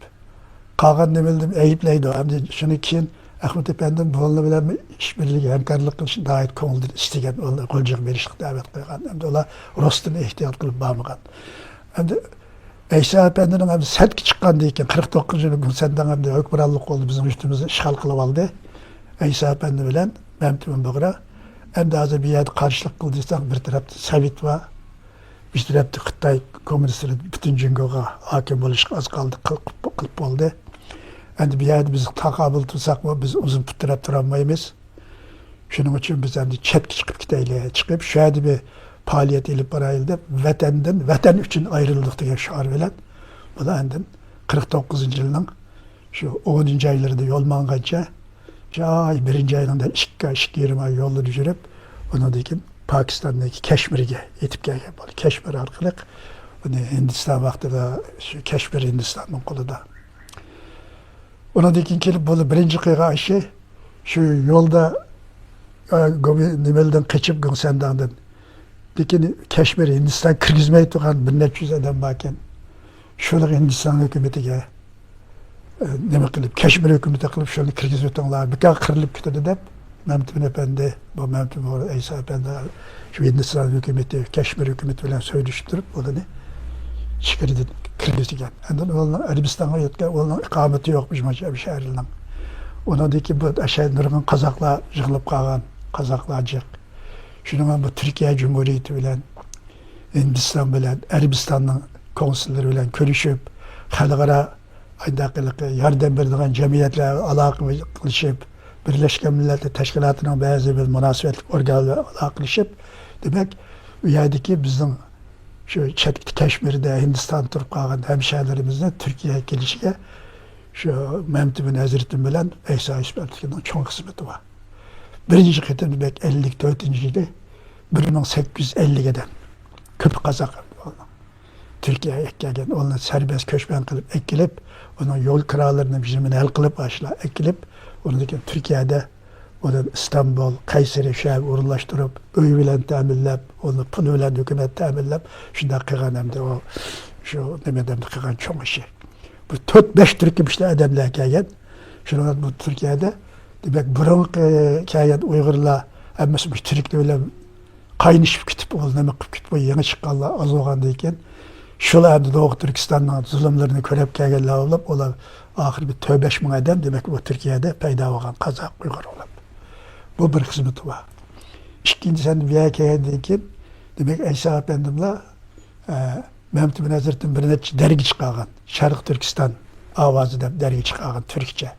قالغان نېمىلىرىنى ئەيىبلەيدۇ. ئەمدى شۇنى كېيىن ئەخمەت ئەپەندى بۇلار بىلەن ئىش بىرلىكى، ھەمكارلىق قىلىشنى ناھايىتى كۆڭلىدىن ئىستىگەن، ئۇلارنى غۇلجىغا بېرىشقا دەۋەت قىلغان. ئەمدى ئۇلار راستتىن ئېھتىيات قىلىپ بارمىغان. ئەمدى ئەيسا ئەپەندىنىڭ ئەمدى سەتكە چىققاندىن كېيىن، قىرىق توققۇزىنچى يىلى گۇڭسەنداڭ ئەمدى ھۆكۈمرانلىق قولىدا بىزنىڭ يۇرتىمىزنى ئىشغال قىلىپ ئالدى. ئەيسا ئەپەندى بىلەن مەمتىمىن بۇغرا. ئەمدى ھازىر بۇ يەردە قارشىلىق قىل دېسەڭ، بىر تەرەپتە سوۋېت بار، بىر تەرەپتە خىتاي كوممۇنىستلىرى پۈتۈن جۇڭگوغا ھاكىم بولۇشقا ئاز قالدى، قىل-، قىلىپ، قىلىپ بولدى. ئەمدى بۇ يەردە بىز تاقابىل تۇرساقمۇ، بىز ئۇزۇن پۇت تىرەپ تۇرالمايمىز. شۇنىڭ ئۈچۈن بىز ئەمدى چەتكە چىقىپ كېتەيلى، چىقىپ شۇ يەردە بىر پائالىيەت ئېلىپ بارايلى دەپ، ۋەتەندىن، ۋەتەن ئۈچۈن ئايرىلدۇق دېگەن شوئار بىلەن بۇلار ئاندىن قىرىق توققۇزىنچى يىلنىڭ شۇ ئونىنچى ئايلىرىدا يول ماڭغانچە، شۇ ئاي بىرىنچى ئاينىڭ ئىككى ئاي، ئىككى يېرىم ئاي يولدا يۈرۈپ، ئۇنىڭدىن كېيىن پاكىستاندىكى كەشمىرگە يېتىپ كەلگەن بولدى. كەشمىر ئارقىلىق ئۇنى ھىندىستان ۋاقتىدا شۇ كەشمىر ھىندىستاننىڭ قولىدا. ئۇنىڭدىن كېيىن كېلىپ بولدى بىرىنچى قىلغان ئىشى، شۇ يولدا، ئە، گومى-، نېمىلدىن قېچىپ، گۇڭسەنداڭدىن. لېكىن كەشمىر ھىندىستان كىرگۈزمەي تۇرغان بىر نەچچە يۈز ئادەم باركەن. شۇلار ھىندىستان ھۆكۈمىتىگە، ئە، نېمە قىلىپ، كەشمىر ھۆكۈمىتى قىلىپ، شۇنى كىرگۈزۈۋېتىڭلار، بىكار قىرىلىپ كېتىدۇ دەپ، مەمتىمىن ئەپەندى، بۇ مەمتىمىن ئەيسا ئەپەندى، شۇ ھىندىستان ھۆكۈمىتى، كەشمىر ھۆكۈمىتى بىلەن سۆزلىشىپ تۇرۇپ، ئۇلارنى ئىچكىرىدىن كىرگۈزگەن. ئاندىن ئۇلارنىڭ ئەرەبىستانغا يەتكەن، ئۇلارنىڭ ئىقامىتى يوق، بىر شەھەرنىڭ. ئۇنىڭدىن كېيىن بۇ ئەشەدە نۇرغۇن قازاقلار يىغىلىپ قالغان، قازاقلار جىق. شۇنىڭ بىلەن بۇ تۈركىيە جۇمھۇرىيىتى بىلەن، ھىندىستان بىلەن، ئەرەبىستاننىڭ كونسۇللىرى بىلەن كۆرۈشۈپ، خەلقئارا ئايداقىلىقى ياردەم بېرىدىغان جەمئىيەتلەر ئالاقە قىلىشىپ، بىرلەشكەن مىللەتلەر تەشكىلاتىنىڭ بەزى بىر مۇناسىۋەتلىك ئورگانلىرى ئالاقىلىشىپ، دېمەك، ئۇ يەردىكى بىزنىڭ شۇ چەتكى كەشمىردە، ھىندىستاندا تۇرۇپ قالغان ھەمشەھەرلىرىمىزنىڭ تۈركىيەگە كېلىشىگە شۇ مەمتىمىن ھەزرىتىم بىلەن ئەيسا يۈسۈپ ئەپەندىنىڭ چوڭ خىزمىتى بار. بىرىنچى قېتىم، دېمەك، ئەللىك تۆتىنچى يىلى بىر مىڭ سەككىز يۈز ئەللىك ئادەم، كۆپى قازاق ئەمدى ئۇنىڭ. تۈركىيەگە ئەكەلگەن، ئۇلارنى سەربەست كۆچمەن قىلىپ ئەكېلىپ، ئۇنىڭ يول كىرالىرىنى، بىر نېمىنى ھەل قىلىپ، ئاشۇلار ئەكېلىپ، ئۇنىڭدىن كېيىن تۈركىيەدە ئۇنى ئىستانبۇل، قەيسىرى شەھەرگە ئورۇنلاشتۇرۇپ، ئۆي بىلەن تەمىنلەپ، ئۇنى پۇل بىلەن ھۆكۈمەت تەمىنلەپ، شۇنداق قىلغان ئەمدى ئۇ، شۇ نېمە دەمدە قىلغان چوڭ ئىشى. بۇ تۆت، بەش تۈركۈم ئىشلار ئادەملەر كەلگەن. شۇنىڭ بىلەن بۇ تۈركىيەدە، دېمەك، بۇرۇنقى كەلگەن ئۇيغۇرلار ھەممىسى مۇشۇ تۈركلەر بىلەن قاينىشىپ كېتىپ، ئۇ نېمە قىلىپ كېتىپ، بۇ يېڭى چىققانلار ئاز بولغاندىن كېيىن، شۇلار ئەمدى دوغۇ تۈركىستاننىڭ زۇلۇملىرىنى كۆرۈپ كەلگەنلەر بولۇپ، ئۇلار ئاخىرى بىر تۆت بەش مىڭ ئادەم، دېمەك، بۇ تۈركىيەدە پەيدا بولغان قازاق، ئۇيغۇر بولۇپ. بۇ بىر خىزمىتى بار. ئىككىنچىسى، ئەمدى بۇ يەرگە كەلگەندىن كېيىن، دېمەك، ئەيسا ئەپەندىملار، ئە، مەمتىمىن ھەزرىتىم بىر نەچچە دەرگە چىقارغان. شەرقىي تۈركىستان ئاۋازى دەپ دەرگە چىقارغان تۈركچە.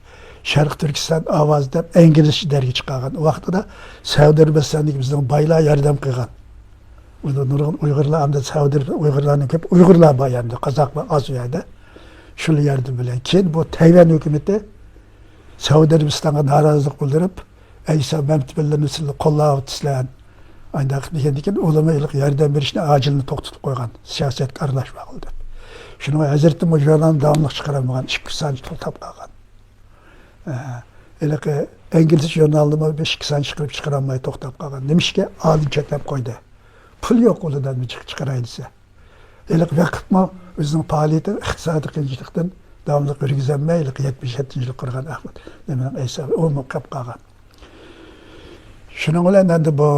شەرقىي تۈركىستان ئاۋازى دەپ ئىنگلىزچە دەرگە چىقارغان. ئۇ ۋاقتىدا سەئۇدى ئەرەبىستاندىكى بىزنىڭ بايلار ياردەم قىلغان. ئۇندا نۇرغۇن ئۇيغۇرلار، ئەمدى سەئۇدى ئۇيغۇرلارنىڭ كۆپ، ئۇيغۇرلار بار يەردە، قازاقلار ئاز ئۇ يەردە. شۇلار ياردىمى بىلەن. كېيىن بۇ تەيۋەن ھۆكۈمىتى سەئۇدى ئەرەبىستانغا نارازىلىق بىلدۈرۈپ، ئەيسا مەمتىمىنلەرنى سىلەر قوللاۋاتىسىلەر، ئانداق دېگەندىكىن، ئۇلارمۇ ھېلىقى ياردەم بېرىشنى ئاجىلنى توختىتىپ قويغان، سىياسەتكە ئارىلاشماقلا دەپ. شۇنىڭ ھەزرىتى مۇشۇ ژۇرنالنى داۋاملىق چىقىرالمىغان، ئىككى ئۈچ سانچە توختاپ قالغان. ئە، ھېلىقى ئىنگلىز ژۇرنالىنىمۇ بىر ئىككى سان چىقىرىپ چىقىرالماي توختاپ قالغان. نېمىشقا؟ ئالىم چەكلەپ قويدى. پۇل يوق ئۇلىدا نېمە چىق-، چىقىراي دېسە. ھېلىقى ۋاقىتمۇ ئۆزىنىڭ پائالىيىتى، ئىقتىسادىي قىيىنچىلىقتىن داۋاملىق يۈرگۈزەلمەي، ھېلىقى يەتمىش يەتتىنچى يىلى قۇرغان ئەھمەت، نېمىنىڭ ئەيسا، ئۇمۇ قېلىپ قالغان. شۇنىڭ بىلەن ئەمدى بۇ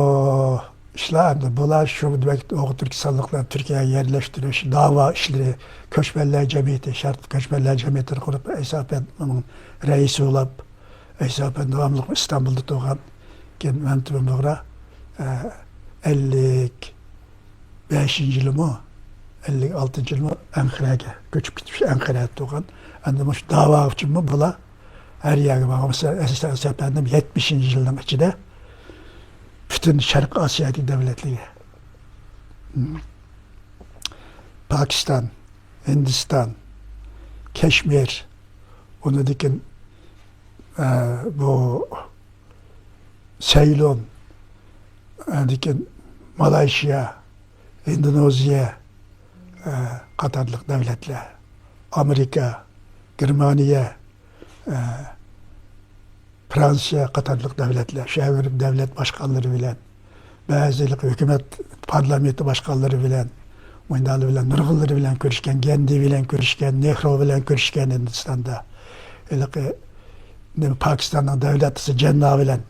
ئىشلار، ئەمدى بۇلار شۇ دېمەك، ئوغۇز تۈركىستانلىقلارنى تۈركىيەگە يەرلەشتۈرۈش، داۋا ئىشلىرى، كۆچمەنلەر جەمئىيىتى، شەرقىي كۆچمەنلەر جەمئىيىتىنى قۇرۇپ، ئەيسا ئەپەندى ئۇنىڭ رەئىسى بولاپ، ئەيسا ئەپەندى داۋاملىق ئىستانبۇلدا تۇرغان. كېيىن مەمتىمىن بۇغرا، ئە، ئەللىك بەشىنچى يىلىمۇ، ئەللىك ئالتىنچى يىلىمۇ ئەنقەرەگە كۆچۈپ كېتىپ، ئەنقەرەدە تۇرغان. ئەمدى مۇشۇ داۋا ئۈچۈنمۇ بۇلار ھەر يەرگە بارغان. مەسىلەن، ئەيسا ئەپەندىم يەتمىشىنچى يىلنىڭ ئىچىدە پۈتۈن شەرقىي ئاسىيادىكى دۆلەتلەرگە، پاكىستان، ھىندىستان، كەشمىر، ئۇنىڭدىن كېيىن، ئە، بۇ سەيلۇن، ئاندىن كېيىن مالايشىيا، ئىندونېزىيە، ئە، قاتارلىق دۆلەتلەر، ئامېرىكا، گېرمانىيە، ئە، فرانسىيە قاتارلىق دۆلەتلەر، شۇ يەرلىك دۆلەت باشقانلىرى بىلەن، بەزى ھۆكۈمەت پارلامېنتى باشقانلىرى بىلەن، مۇنداقلار بىلەن، نۇرغۇنلىرى بىلەن كۆرۈشكەن، گاندى بىلەن كۆرۈشكەن، نېھرۇ بىلەن كۆرۈشكەن ھىندىستاندا. ھېلىقى نېمە، پاكىستاننىڭ دۆلەت رەئىسى جەننا بىلەن،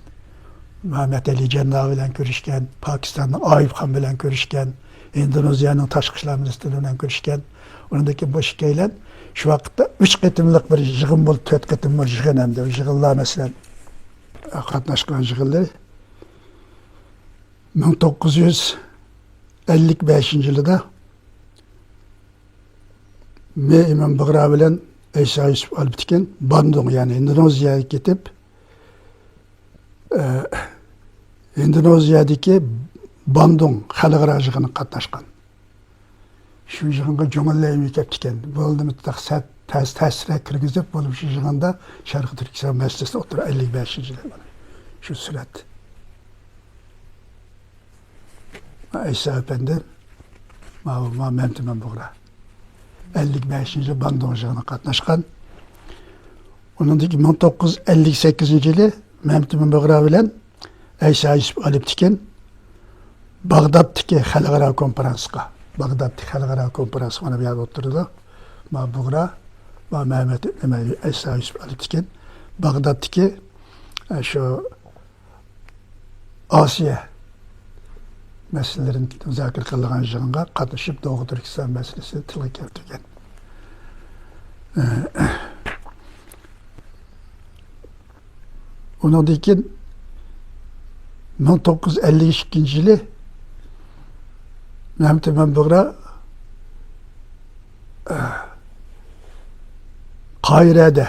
مۇھەممەد ئەلى جەننا بىلەن كۆرۈشكەن، پاكىستاننىڭ ئايۇب خان بىلەن كۆرۈشكەن، ئىندونېزىيەنىڭ تاشقى ئىشلار مىنىستىرى بىلەن كۆرۈشكەن. ئۇنىڭدىن كېيىن بۇ ئىككىيلەن شۇ ۋاقىتتا ئۈچ قېتىملىق بىر يىغىن بولۇپ، تۆت قېتىم بىر يىغىن ئەمدى. يىغىنلار، مەسىلەن، قاتناشقان يىغىنلىرى مىڭ توققۇز يۈز ئەللىك بەشىنچى يىلىدا مەمتىمىن بۇغرا بىلەن ئەيسا يۈسۈپ ئالپتېكىن باندۇڭ، يەنى ئىندونېزىيەگە كېتىپ، ئە، ئىندونېزىيەدىكى باندۇڭ خەلقئارا يىغىنىغا قاتناشقان. شۇ يىغىنغا جۇڭ لەيمى كەپتىكەن. بولدى، مۇتلەق سەت-، تەس-، تەسرەك كىرگۈزۈپ، بولۇپ شۇ يىغىندا شەرقىي تۈركىستان مەسىلىسى ئوتتۇرا، ئەللىك بەشىنچى يىلى مانا شۇ سۈرەت. ئەيسا ئەپەندى، ماۋۇ، ماۋۇ مەمتىمىن بۇغرا. ئەللىك بەشىنچى يىلى باندۇڭ يىغىنىغا قاتناشقان. ئۇنىڭدىن كېيىن مىڭ توققۇز يۈز ئەللىك سەككىزىنچى يىلى مەمتىمىن بۇغرا بىلەن ئەيسا يۈسۈپ ئالپتېكىن باغدادتىكى خەلقئارا كونفرانسقا، باغدادتىكى خەلقئارا كونفرانس مانا بۇ يەردە ئولتۇرىدۇ. ما بۇغرا، ما مەمەت، نېمە، ئەيسا يۈسۈپ ئالپتېكىن باغدادتىكى، ئە، شۇ ئاسىيا مەسىلىلىرىنى مۇزاكىرە قىلىدىغان يىغىنغا قاتنىشىپ، دوغۇ تۈركىستان مەسىلىسىنى تىلغا كەلتۈرگەن. ئۇنىڭدىن كېيىن مىڭ توققۇز يۈز ئەللىك ئىككىنچى يىلى مەمتىمىن بۇغرا قاھىرەدە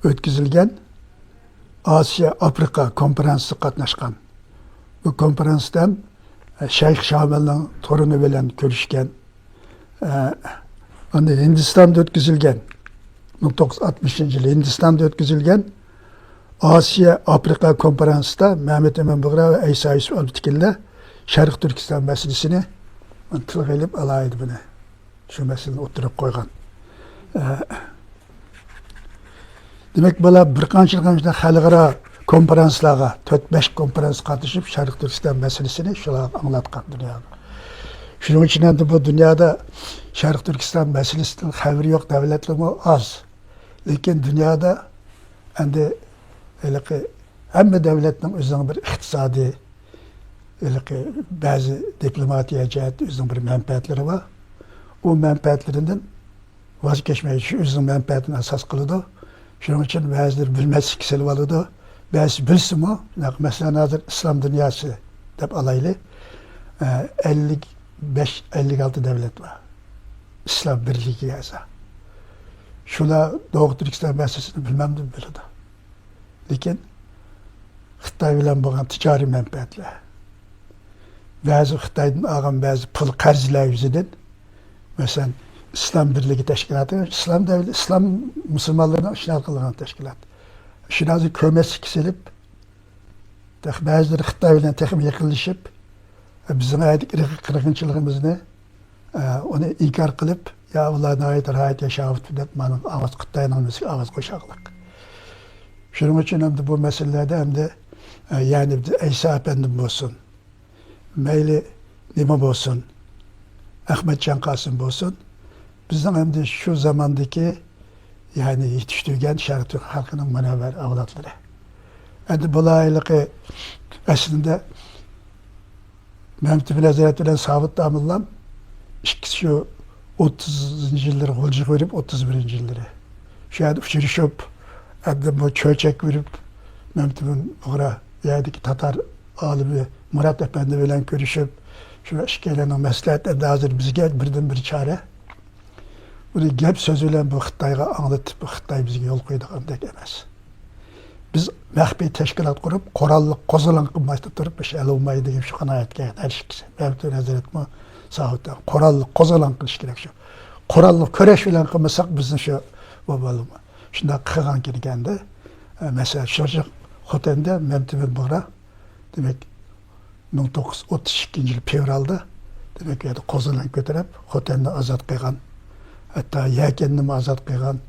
ئۆتكۈزۈلگەن ئاسىيا ئافرىقا كونفرانسىغا قاتناشقان. بۇ كونفرانستا ھەم شەيخ شامىلنىڭ تورۇنى بىلەن كۆرۈشكەن. ئە، ئاندىن ھىندىستاندا ئۆتكۈزۈلگەن، مىڭ توققۇز يۈز ئاتمىشىنچى يىلى ھىندىستاندا ئۆتكۈزۈلگەن ئاسىيا ئافرىقا كونفرانسىدا مەمەت ئىمىن بۇغرا ۋە ئەيسا يۈسۈپ ئالپتېكىنلەر شەرقىي تۈركىستان مەسىلىسىنى تىلغا ئېلىپ ئالاھىدە بۇنى، شۇ مەسىلىنى ئوتتۇرىغا قويغان. ئە، دېمەك، بۇلار بىر قانچە، قانچە خەلقئارا كونفرانسلارغا، تۆت، بەش كونفرانسقا قاتنىشىپ، شەرقىي تۈركىستان مەسىلىسىنى شۇلارغا ئاڭلاتقان دۇنياغا. شۇنىڭ ئۈچۈن ئەمدى بۇ دۇنيادا شەرقىي تۈركىستان مەسىلىسىدىن خەۋىرى يوق دۆلەتلەرمۇ ئاز. لېكىن دۇنيادا ئەمدى ھېلىقى ھەممە دۆلەتنىڭ ئۆزىنىڭ بىر ئىقتىسادىي، ھېلىقى بەزى دىپلوماتىيە جەھەتتە ئۆزىنىڭ بىر مەنپەئەتلىرى بار. ئۇ مەنپەئەتلىرىدىن ۋاز كەچمەي، شۇ ئۆزىنىڭ مەنپەئەتىنى ئاساس قىلىدۇ. شۇنىڭ ئۈچۈن بەزىلىرى بىلمەسلىككە سېلىۋالىدۇ. بەزىسى بىلسىمۇ، مەسىلەن، ھازىر ئىسلام دۇنياسى دەپ ئالايلى، ئەللىك بەش، ئەللىك ئالتە دۆلەت بار ئىسلام بىرلىكىگە ئەزا. شۇلار دوغۇ تۈركىستان مەسىلىسىنى بىلمەمدۇ؟ بىلىدۇ. لېكىن خىتاي بىلەن بولغان تىجارىي مەنپەئەتلەر، بەزى خىتايدىن ئالغان بەزى پۇل قەرزلەر يۈزىدىن، مەسىلەن، ئىسلام بىرلىكى تەشكىلاتى، ئىسلام دەۋلىتى، ئىسلام مۇسۇلمانلىرىنىڭ ئىشىنى قىلىدىغان تەشكىلات. شۇنى ھازىر كۆرمەسلىككە سېلىپ، تېخى بەزىلىرى خىتاي بىلەن تېخىمۇ يېقىنلىشىپ، بىزنىڭ ئىرقىي قىرغىنچىلىقىمىزنى، ئە، ئۇنى ئىنكار قىلىپ، يا ئۇلار ناھايىتى راھەت ياشاۋاتىدۇ دەپ، مانا ئاۋاز، خىتاينىڭ نېمىسىگە ئاۋاز قوشارلىق. شۇنىڭ ئۈچۈن ئەمدى بۇ مەسىلىلەردە ئەمدى، ئە، يەنى ئەيسا ئەپەندىم بولسۇن، مەيلى نېمە بولسۇن، ئەخمەتجان قاسىم بولسۇن، بىزنىڭ ئەمدى شۇ زاماندىكى، يەنى يېتىشتۈرگەن شەرقىي تۈرك خەلقىنىڭ مۇنەۋۋەر ئەۋلادلىرى. ئەمدى بۇلار ھېلىقى ئەسلىدە مەمتىمىن ھەزرەت بىلەن ساۋۇت داموللام ئىككىسى شۇ ئوتتۇزىنچى يىللىرى غۇلجىغا بېرىپ، ئوتتۇز بىرىنچى يىللىرى شۇ يەردە ئۇچرىشىپ، ئەمدى بۇ چۆچەككە بېرىپ، مەمتىمىن بۇغرا يەردىكى تاتار ئالىمى مۇرات ئەپەندى بىلەن كۆرۈشۈپ، شۇ ئىككىيلەننىڭ مەسلىھەتى ئەمدى ھازىر بىزگە بىردىنبىر چارە. بۇنى گەپ سۆز بىلەن بۇ خىتايغا ئاڭلىتىپ، بۇ خىتاي بىزگە يول قويىدىغاندەك ئەمەس. بىز مەخپىي تەشكىلات قۇرۇپ، قوراللىق قوزغىلىڭ قىلمايتتى تۇرۇپ، بىر ئىش ھەل بولمايدۇ دېگەن شۇ قانائەتكە كەلگەن ھەر ئىككىسى. مەمتىمىن ھەزرەتمۇ، ساۋۇت، قوراللىق قوزغىلىڭ قىلىش كېرەك شۇ. قوراللىق كۈرەش بىلەن قىلمىساق، بىزنى شۇ، بۇ، بۇ، شۇنداق قىلغان كېلگەندە، مەسىلەن، شۇ خوتەندە مەمتىمىن بۇغرا، دېمەك، مىڭ توققۇز يۈز ئوتتۇز ئىككىنچى يىل فېۋرالدا، دېمەك، ئۇ يەردە قوزغىلىڭ كۆتۈرۈپ، خوتەننى ئازاد قىلغان، ھەتتا يەكەننىمۇ ئازاد قىلغان.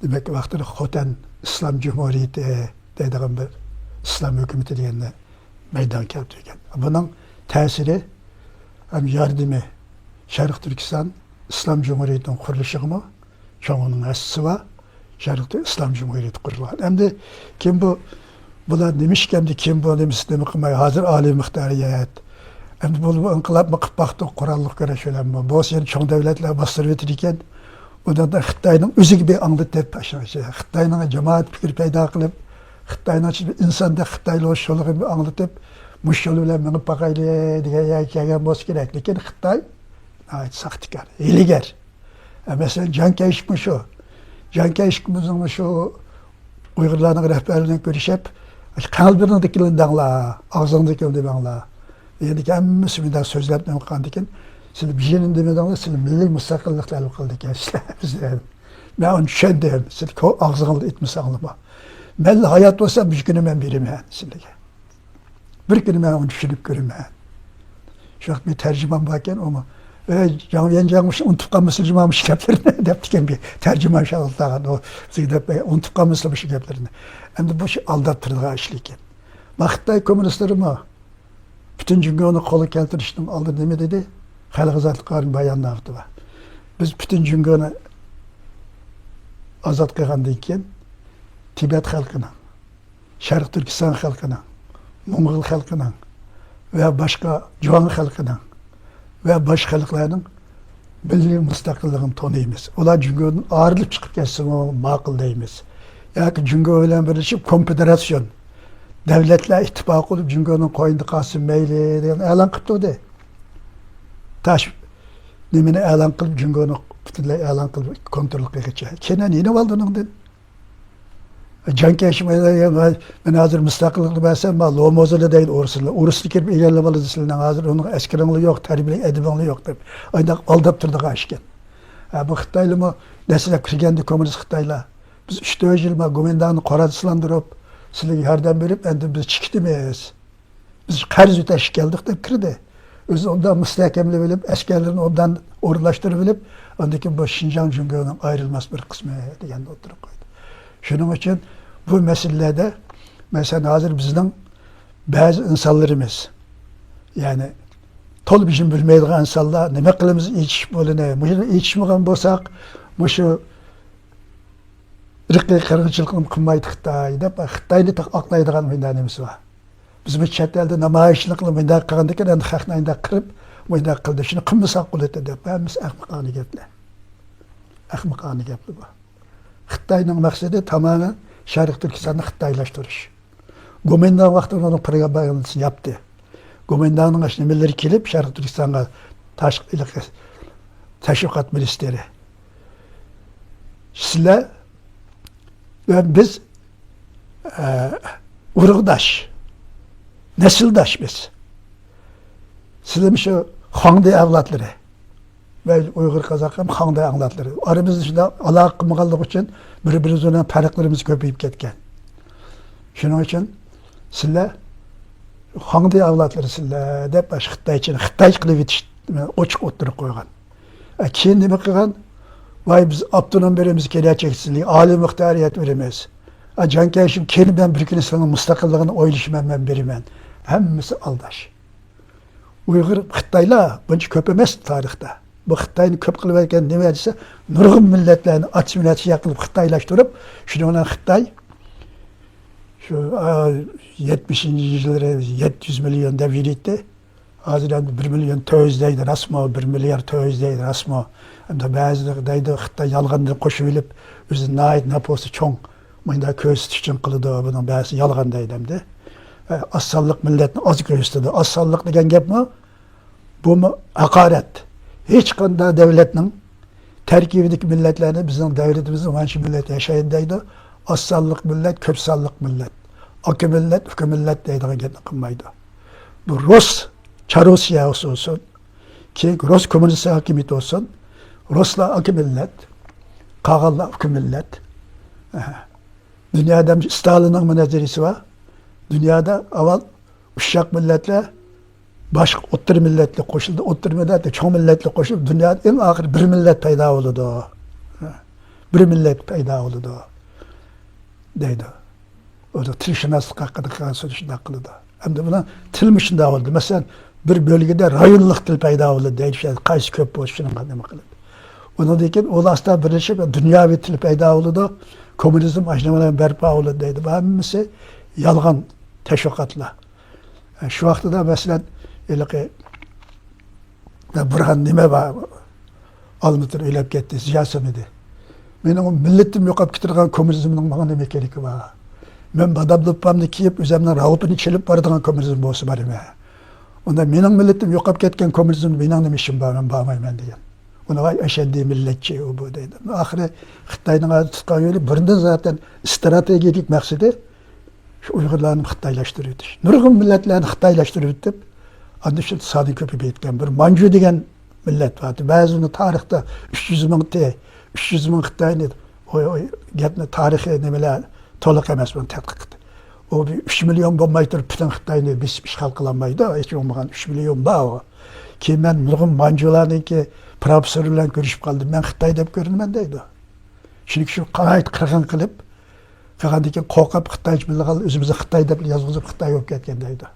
دېمەك، ۋاقتىدا خوتەن ئىسلام جۇمھۇرىيىتى دەيدىغان بىر ئىسلام ھۆكۈمىتى دېگەننى مەيدانغا كەلتۈرگەن. بۇنىڭ تەسىرى ھەم ياردىمى شەرقىي تۈركىستان ئىسلام جۇمھۇرىيىتىنىڭ قۇرۇلۇشىغىمۇ چوڭ ھەسسىسى بار. شەرقىي ئىسلام جۇمھۇرىيىتى قۇرۇلغان. ئەمدى كىم بۇ، بۇلار نېمە ئىش ئەمدى، كىم بۇ، نېمىسى، نېمە قىلماي، ھازىر ئالىي مۇختارىيەت. ئەمدى بۇ، بۇ ئىنقىلابمۇ قىلىپ باقتۇق، قوراللىق كۈرەش بىلەنمۇ. بولسا يەنە چوڭ دۆلەتلەر باستۇرۇۋېتىدىكەن. ئۇنىڭدا خىتاينىڭ ئۆزىگە بىر ئاڭلىتىپ، خىتاينىڭ جامائەت پىكرى پەيدا قىلىپ، خىتاينىڭ ئىچىدە ئىنساندەك خىتايلار شۇلىغا بىر ئاڭلىتىپ، مۇشۇ يول بىلەن مېڭىپ باقايلى دېگەن يەرگە كەلگەن بولسا كېرەك. لېكىن خىتاي ناھايىتى ساختىكار، ھىيلىگەر. ئە، مەسىلەن، جاڭ كەيشىكمۇ شۇ. جاڭ كەيشىكمۇ بىزنىڭ شۇ ئۇيغۇرلارنىڭ رەھبەرلىرى بىلەن كۆرۈشۈپ، قەلبىڭدىكىنى دەڭلار، ئاغزىڭدىكىنى دېمەڭلار. يەنىكى ھەممىسى مۇنداق سۆزلەپ نېمە قىلغاندىكىن، سىلەر بىر يېرىنى دېمىدىڭلار، سىلەر مىللىي مۇستەقىللىق تەلەپ قىلىدىكەنسىلەر بىزدىن. مەن ئۇنى چۈشەندىم. سىلەر كو-، ئاغزىڭلاردا ئېيتمىساڭلارمۇ. مەنلا ھايات بولسام، مۇشۇ كۈنى مەن بېرىمەن سىلەرگە. بىر كۈنى مەن ئۇنى چۈشىنىپ كۆرىمەن. شۇ ۋاقىت بىر تەرجىمان باركەن، ئۇمۇ، «ئەي، جاڭ ۋيەنجاڭ مۇشۇ ئۇنتۇپ قالمىسىلا جۇما مۇشۇ گەپلىرىنى» دەپتىكەن بىر تەرجىمان شاگىرتلارغا، ئۇ بىزگە دەپ، «ئۇنتۇپ قالمىسىلا مۇشۇ گەپلىرىنى.» ئەمدى بۇ شۇ ئالداپ تۇرىدىغان ئىش لېكىن. ما خىتاي كوممۇنىستلىرىمۇ پۈتۈن جۇڭگونى قولغا كەلتۈرۈشنىڭ ئالدىدا نېمە دېدى؟ خەلق ئازادلىق باياننامىسىدا بار. بىز پۈتۈن جۇڭگونى ئازاد قىلغاندىن كېيىن، تىبەت خەلقىنىڭ، شەرقىي تۈركىستان خەلقىنىڭ، موڭغۇل خەلقىنىڭ ۋە باشقا جۇاڭ خەلقىنىڭ ۋە باشقا خەلقلەرنىڭ مىللىي مۇستەقىللىقىنى تونۇيمىز. ئۇلار جۇڭگودىن ئايرىلىپ چىقىپ كەتسىمۇ ماقۇل دەيمىز. ياكى جۇڭگو بىلەن بىرلىشىپ كونفېدېراتسىيون دۆلەتلەر ئىتتىپاقى بولۇپ جۇڭگونىڭ قوينىدا قالسۇن مەيلى دېگەن ئېلان قىلىپ تۇردى. تاش نېمىنى ئېلان قىلىپ جۇڭگونى پۈتۈنلەي ئېلان قىلىپ كونترول قىلغىچە. كېيىن يېنىۋالدى ئۇنىڭدىن. جاڭ كەيشى، مەن ھازىر مۇستەقىللىقنى بەرسەم، ما لوموزىلا دەيدۇ ئورۇسلار. ئورۇسلار كىرىپ ئىگىلەپ ئالىدۇ سىلەرنىڭ، ھازىر ئۇنىڭ ئەسكىرىڭلار يوق، تەربىيەلىك ئەدىبىڭلار يوق دەپ ئانداق ئالداپ تۇرىدىغان ئىشكەن. ھە، بۇ خىتايلارمۇ دەسلەپ كىرگەندە كوممۇنىست خىتايلار، بىز ئۈچ تۆت يىل ما گومىنداڭنى قورالدا سىلاندۇرۇپ، سىلەرگە ياردەم بېرىپ، ئەمدى بىز چىقىتىمىز. بىز قەرز ئۆتەشكە كەلدۇق دەپ كىردى. ئۆزىنى ئوبدان مۇستەھكەملىۋېلىپ، ئەسكەرلىرىنى ئوبدان ئورۇنلاشتۇرۇۋېلىپ، ئاندىن كېيىن بۇ شىنجاڭ جۇڭگونىڭ ئايرىلماس بىر قىسمى دېگەننى ئوتتۇرىغا قويدى. شۇنىڭ ئۈچۈن بۇ مەسىلىلەردە، مەسىلەن، ھازىر بىزنىڭ بەزى ئىنسانلىرىمىز، يەنى تولا بىزنى بىلمەيدىغان ئىنسانلار، نېمە قىلىمىز، ئېچىش بولىنى، مۇشۇنى ئېچىشمىغان بولساق، مۇشۇ ئىرقىي قىرغىنچىلىقنى قىلمايدۇ خىتاي دەپ، خىتاينى تېخى ئاقلايدىغان مۇنداق نېمىسى بار. بىز بۇ چەت ئەلدە نامايىشچىلىق قىلىپ مۇنداق قىلغاندىكىن، ئەمدى خەقنى مۇنداق قىرىپ، مۇنداق قىلدى، شۇنى قىلمىساق بولاتتى دەپ، ھەممىسى ئەخمىقانە گەپلەر. ئەخمىقانە گەپلەر بۇ. خىتاينىڭ مەقسىتى تامامەن شەرقىي تۈركىستاننى خىتايلاشتۇرۇش. گومىنداڭ ۋاقتىدا ئۇنىڭ پروپاگاندىسىنى ياپتى. گومىنداڭنىڭ ئاشۇ نېمىلىرى كېلىپ، شەرقىي تۈركىستانغا تاشقى ئىلقى تەشۋىقات مىنىستىرى. سىلەر ۋە بىز، ئە، ئۇرۇقداش، نەسىلداش بىز. سىلەر شۇ خاڭدى ئەۋلادلىرى. ۋە ئۇيغۇر، قازاق ھەم خاڭدى ئەۋلادلىرى. ئارىمىزدا شۇنداق ئالاقە قىلمىغانلىقى ئۈچۈن بىر-بىرىمىز بىلەن پەرقلىرىمىز كۆپىيىپ كەتكەن. شۇنىڭ ئۈچۈن سىلەر خاڭدى ئەۋلادلىرى سىلەر دەپ، ئاشۇ خىتايچىنى خىتايچە قىلىۋېتىش ئوچۇق ئوتتۇرىغا قويغان. ئە، كېيىن نېمە قىلغان؟ ۋاي، بىز ئاپتونوم بېرىمىز كېلەچەكتە سىلەرگە، ئالىي مۇختارىيەت بېرىمىز. جاڭ كەيشىم كېيىن مەن بىر كۈنى سېنىڭ مۇستەقىللىقىنى ئويلىشىمەن، مەن بېرىمەن. ھەممىسى ئالداش. ئۇيغۇر، خىتايلار بۇنچە كۆپ ئەمەس تارىختا. بۇ خىتاينى كۆپ قىلىۋەتكەن نېمە دېسە، نۇرغۇن مىللەتلەرنى ئاسسىمىلياتسىيە قىلىپ خىتايلاشتۇرۇپ، شۇنىڭ بىلەن خىتاي شۇ، ئا، يەتمىشىنچى يىللىرى يەتتە يۈز مىليون دەپ يۈرۈيتتى. ھازىر ئەمدى بىر مىليون تۆت يۈز دەيدۇ، راستمۇ؟ بىر مىليارد تۆت يۈز دەيدۇ، راستمۇ؟ ئەمدى بەزىلەر دەيدۇ، خىتاي يالغاندىن قوشۇۋېلىپ، ئۆزى ناھايىتى نوپۇسى چوڭ، مۇنداق كۆرسىتىش ئۈچۈن قىلىدۇ، بۇنىڭ بەزىسى يالغان دەيدۇ ئەمدى. ئە، ئاز سانلىق مىللەتنى ئاز كۆرسىتىدۇ. ئاز سانلىق دېگەن گەپمۇ؟ بۇمۇ ھاقارەت. ھېچقانداق دۆلەتنىڭ تەركىبىدىكى مىللەتلەرنى بىزنىڭ دۆلىتىمىزدە مانچە مىللەت ياشايدۇ دەيدۇ. ئاز سانلىق مىللەت، كۆپ سانلىق مىللەت. ئاكا مىللەت، ئۇكا مىللەت دەيدىغان گەپنى قىلمايدۇ. بۇ رۇس، چاروسىيە بولسۇن، كېيىنكى رۇس كوممۇنىست ھاكىمىيىتى بولسۇن، رۇسلار ئاكا مىللەت، قالغانلار ئۇكا مىللەت. ئەھە. دۇنيادا ستالىننىڭ نەزەرىيىسى بار. دۇنيادا ئاۋۋال ئۇششاق مىللەتلەر باشقا ئوتتۇرا مىللەتلەر قوشۇلدى، ئوتتۇرا مىللەتلەر چوڭ مىللەتلەر قوشۇلۇپ، دۇنيادا ئەڭ ئاخىرى بىر مىللەت پەيدا بولىدۇ. بىر مىللەت پەيدا بولىدۇ دەيدۇ. ئۇ تىلشۇناسلىق ھەققىدە قىلغان سۆزى شۇنداق قىلىدۇ. ئەمدى بۇنىڭ تىلمۇ شۇنداق بولدى. مەسىلەن، بىر بۆلگىدە رايونلۇق تىل پەيدا بولىدۇ دەيدۇ، شۇ قايسى كۆپ بولسا شۇنىڭغا نېمە قىلىدۇ. ئۇنىڭدىن كېيىن ئۇلار ئاستا بىرلىشىپ دۇنياۋى تىل پەيدا بولىدۇ. كوممۇنىزم ئاشۇنىڭ بىلەن بەرپا بولىدۇ دەيدۇ. بۇ ھەممىسى يالغان تەشۋىقاتلار. شۇ ۋاقتىدا، مەسىلەن، ھېلىقى بۇرھان نېمە بار؟ ئالمۇتىدا ئۆلۈپ كەتتى، زىيا سۆمىدى. مېنىڭ مىللىتىم يوقاپ كېتىدىغان كوممۇنىزمنىڭ ماڭا نېمە كېرىكى بار؟ مەن بادام دوپپامنى كىيىپ، ئۆزۈمنىڭ راۋىپىنى چېلىپ بارىدىغان كوممۇنىزم بولسا بار ئىدى. ئۇندا مېنىڭ مىللىتىم يوقاپ كەتكەن كوممۇنىزمدا مېنىڭ نېمە ئىشىم بار، مەن بارمايمەن دېگەن. ئۇنى ۋاي ئەشەددىي مىللەتچى ئۇ بۇ دەيدۇ. ئاخىرى خىتاينىڭ ھازىر تۇتقان يولى بۇرۇندىن زاتەن ئىستراتېگىيەلىك مەقسىتى شۇ ئۇيغۇرلارنى خىتايلاشتۇرۇۋېتىش. نۇرغۇن مىللەتلەرنى خىتايلاشتۇرۇۋېتىپ، ئاندىن شۇ سانى كۆپىيىپ كەتكەن. بىر مانجۇ دېگەن مىللەت بار. بەزىنى تارىختا ئۈچ يۈز مىڭ تى، ئۈچ يۈز مىڭ خىتاينى، ئوي، ئوي، گەپنى تارىخىي نېمىلەر تولۇق ئەمەس بۇنىڭ تەتقىقاتى. ئۇ بىر ئۈچ مىليون بولماي تۇرۇپ پۈتۈن خىتاينى بېسىپ ئىشغال قىلالمايدۇ. ھېچ بولمىغان ئۈچ مىليون بار ئۇ. كېيىن مەن نۇرغۇن مانجۇلارنىڭكى پروفېسسورى بىلەن كۆرۈشۈپ قالدىم. مەن خىتاي دەپ كۆرۈنىمەن دەيدۇ. چۈنكى شۇ ناھايىتى قىرغىن قىلىپ، قىلغاندىن كېيىن قورقۇپ خىتايچە بىلىدىغان ئۆزىمىزنى خىتاي دەپ يازغۇزۇپ خىتاي بولۇپ كەتكەن دەيدۇ.